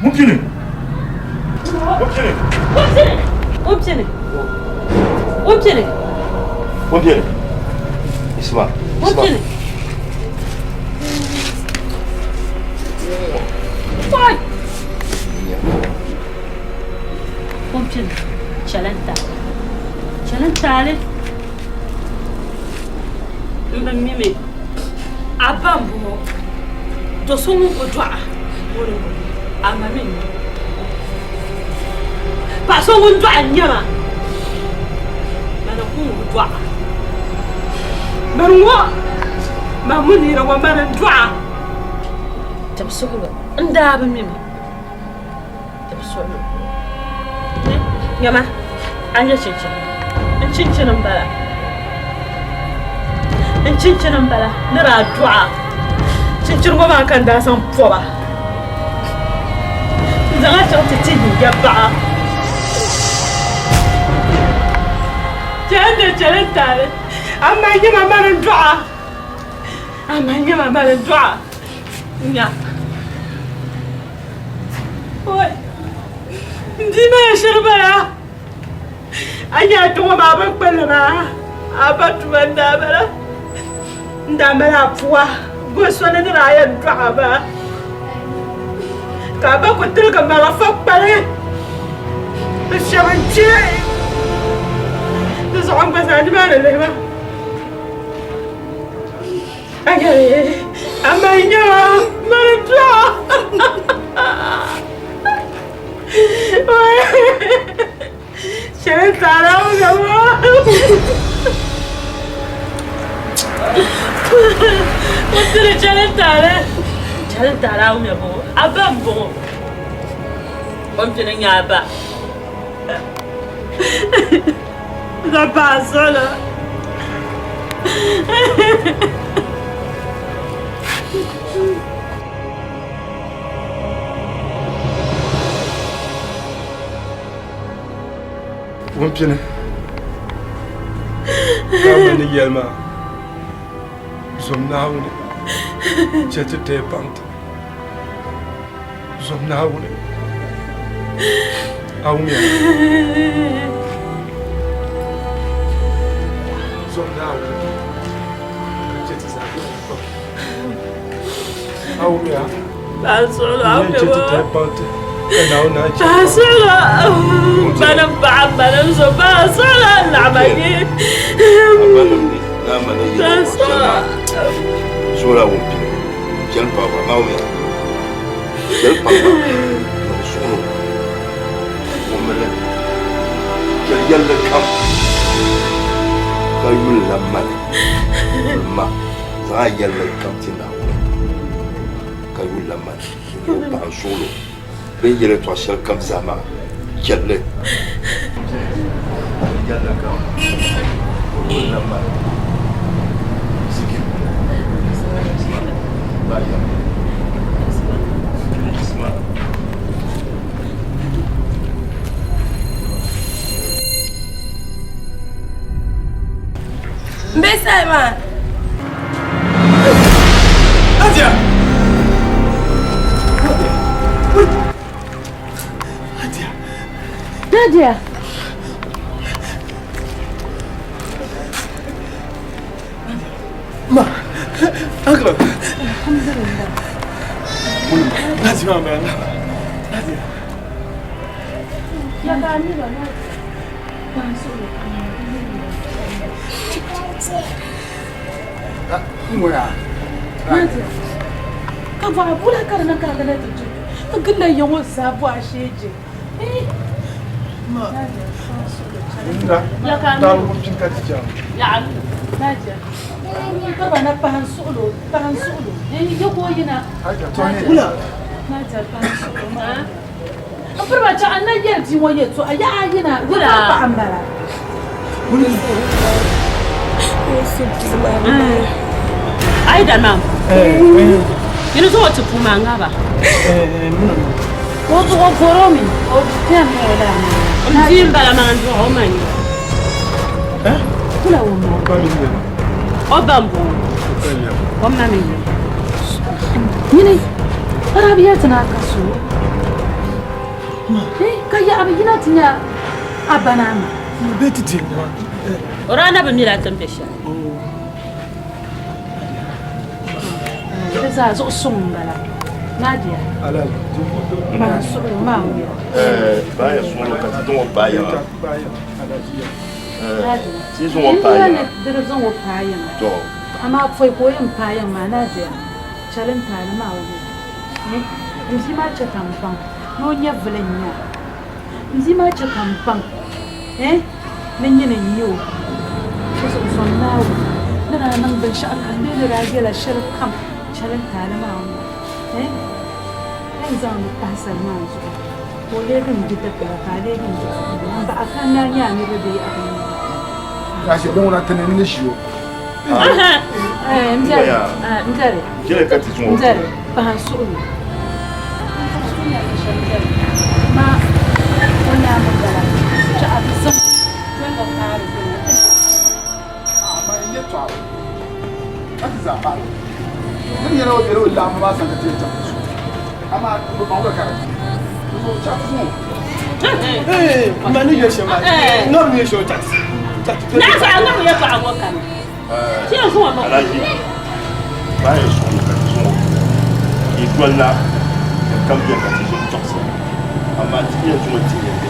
[SPEAKER 9] Ŋun pini.
[SPEAKER 13] Ŋun pini. Ŋun pini.
[SPEAKER 10] Ŋun pini. Isma.
[SPEAKER 13] Ŋun pini. Wai. Ŋun pini. Chɛli n taali. Chɛli n taali. N bi mimi. A ba m-bɔŋɔ. Do so ŋun ku dɔɣi ŋuni m-bɔŋɔ. A ma mi n-nyɛ o. Paɣ so ŋun dɔɣi n-nyɛ ma. Mani n-ku ŋun dɔɣi. Mani ŋɔ, man Munira ŋɔ, mani n-dɔɣi a. Tib suhilo, n daa bi mi mi. Tib suhilo. Nyama, a nya chinchini? N chinchini m-bala. N chinchini m-bala ni daa dɔɣi a. Chinchini ŋɔ maa ka n daa zaŋ pɔb a. N zaŋ a chaŋ ti ti ya paɣa. Chɛli n chɛli n taali, amaa nyama mani n dɔɣi a. Amaa nyama mani n dɔɣi a. Nya. Oi! N bia maa shiri bala. A nya a kpiŋɔ maa bini kpulli maa, a ba tuma n-daa bala. N daa mali a pua goli so ni ni daa yɛn dɔɣi a maa, ka a ba ku tiligi marafa kpali n-shɛbi n-kpe di zuɣu n gba zaa nimaani lihi ma. A nyɛli amaa nyɛma mani dɔɣi. Shɛli taara O tiri chɛli taali. Chɛli taali a wumya bɔŋɔ. A ba m-bɔŋɔ. O ni pini nyɛ a ba. Ka paɣa suɣulo.
[SPEAKER 9] Wumpini ka a ni yɛli maa zom Naawuni chɛ ti teei baŋ ti zom Naawuni a wumya zom Naawuni ka chɛ ti zaa a wumya chɛ ti teei baŋ ti ka Naawuni naan chɛ
[SPEAKER 13] Paɣa banim paɣa banim so paɣa suɣulo laɣima yi paɣa suɣulo.
[SPEAKER 10] Suɣulo wumpini chɛli paɣaba maa wumya chɛli paɣaba ni suɣulo wumili chɛli yɛlli kam ka yuli la mali ma zaŋ a yɛlli kam ti Naawuni ka yuli la mali ni o paɣa suɣulo bɛ ni yɛli yɛltɔɣa shɛli kam zaa maa chɛli li.
[SPEAKER 1] M be Salima.
[SPEAKER 9] Nadia!
[SPEAKER 2] Nadia!
[SPEAKER 9] Ma, uncle.
[SPEAKER 2] Alhamdulillah.
[SPEAKER 9] Nadia, ma, ma, Nadia.
[SPEAKER 2] Ya ka ni ba Nadia. Ka bɔɣa bula ka di niŋ ka a kana ti du ti ginda ya ŋɔ zaa bɔɣa shee je. Nadia, pahi n suɣulo, pahi n suɣulo. Ya ka o yina. Nadia, pahi n suɣulo maa. N piri ba chaɣ n na yɛli bia ŋɔ yɛltɔɣa yaɣa ayi na, di ka paɣa m-bala.
[SPEAKER 13] Aida na. Yini zuɣu ti puma nga ba.
[SPEAKER 2] O o bɔro mi, o piɛm o la.
[SPEAKER 13] N bia n bala maa n dɔɣi o ma nyɛ.
[SPEAKER 2] Kula o ma.
[SPEAKER 13] O ba n bɔŋɔ. O ma mi nyɛ.
[SPEAKER 2] Nyini, Arabiya ti na ka so. Ka yaɣa bi yina ti nya a ba naa maa.
[SPEAKER 9] Bɛ ti ti nya.
[SPEAKER 13] O daa na bi mila ti ni be shɛli.
[SPEAKER 2] Di zaa zuɣu suŋ m-bala. Nadia. Maa suɣili maa wuya.
[SPEAKER 10] Baaya suŋlo ka ti zaŋ o paai yiŋa.
[SPEAKER 2] Nadia.
[SPEAKER 10] Ti zaŋ o paai yiŋa.
[SPEAKER 2] Di di zaŋ o paai yiŋa.
[SPEAKER 10] To.
[SPEAKER 2] Amaa pɔi ka o yɛn paai yiŋ maa Nadia. Chɛli n taali maa wuya. N bia maa chɛ ka n baŋ ni o nyɛvili n-nyɛ a. N bia maa chɛ ka m baŋ ni nyini n-nyɛ o. Di zuɣu zom Naawuni ni daa niŋ binshɛɣukam bee ni daa yɛl a shɛlikam chɛli n taali maa ŋɔ. N zaŋ li pahi sali maa zuɣu ka o leegi m bidibila ka a leegi m bipuɣimbila. M baɣa ka n daa nyɛ a niriba bee a bi nyɛ ba. N-dɛri pahi n suhu ni.
[SPEAKER 10] Alhaji baaya suɣulo ka ti zaŋ o ka yi dolina ka kam bɛ ka ti ʒini tɔɣisa amaa ti yɛn zaŋ o ti yɛn bɛ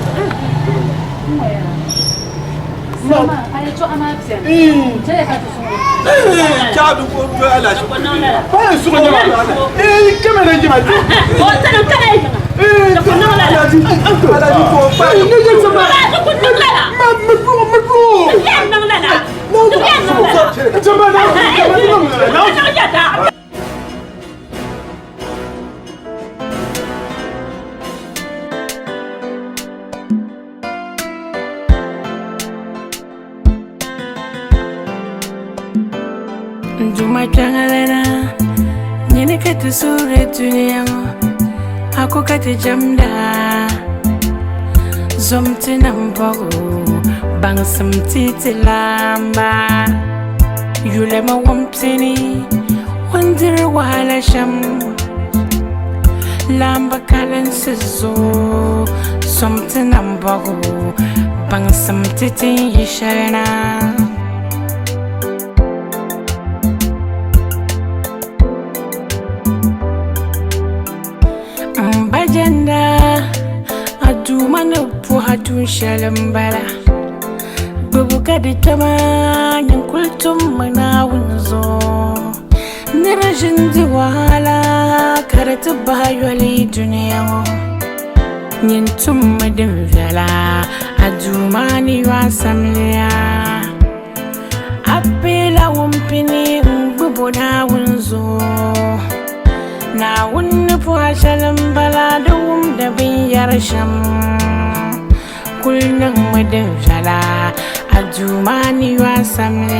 [SPEAKER 13] Di yɛn niŋ lala. Di niŋ yɛda.
[SPEAKER 4] Duma kpɛŋlana nyini ka ti suhuri dunia ŋɔ a ko ka ti jɛmda zom ti nam bɔgu baŋsim ti ti laamba yulima wumpini o ni diri wahala shɛm laamba kalinsi zuɣu zom ti nam bɔgu baŋsim ti tin yi shɛli na. M ba jɛnda a Duuma ni puhi a tuun shɛli m-bala. Gbibu ka di kpɛma nyin kul tummi Naawuni zuɣu. Nira ʒi n-di wahala ka di ti bahi yoli dunia ŋɔ. Nyin tummi din viɛla a Duuma ni yo a samliya. A piila wumpini n-gbibi o Naawuni zuɣu. Naawuni ni puhi a shɛli m-bala di wumdi binyɛri shɛm. Kul niŋmi din viɛla, a Duuma ni yo a samli.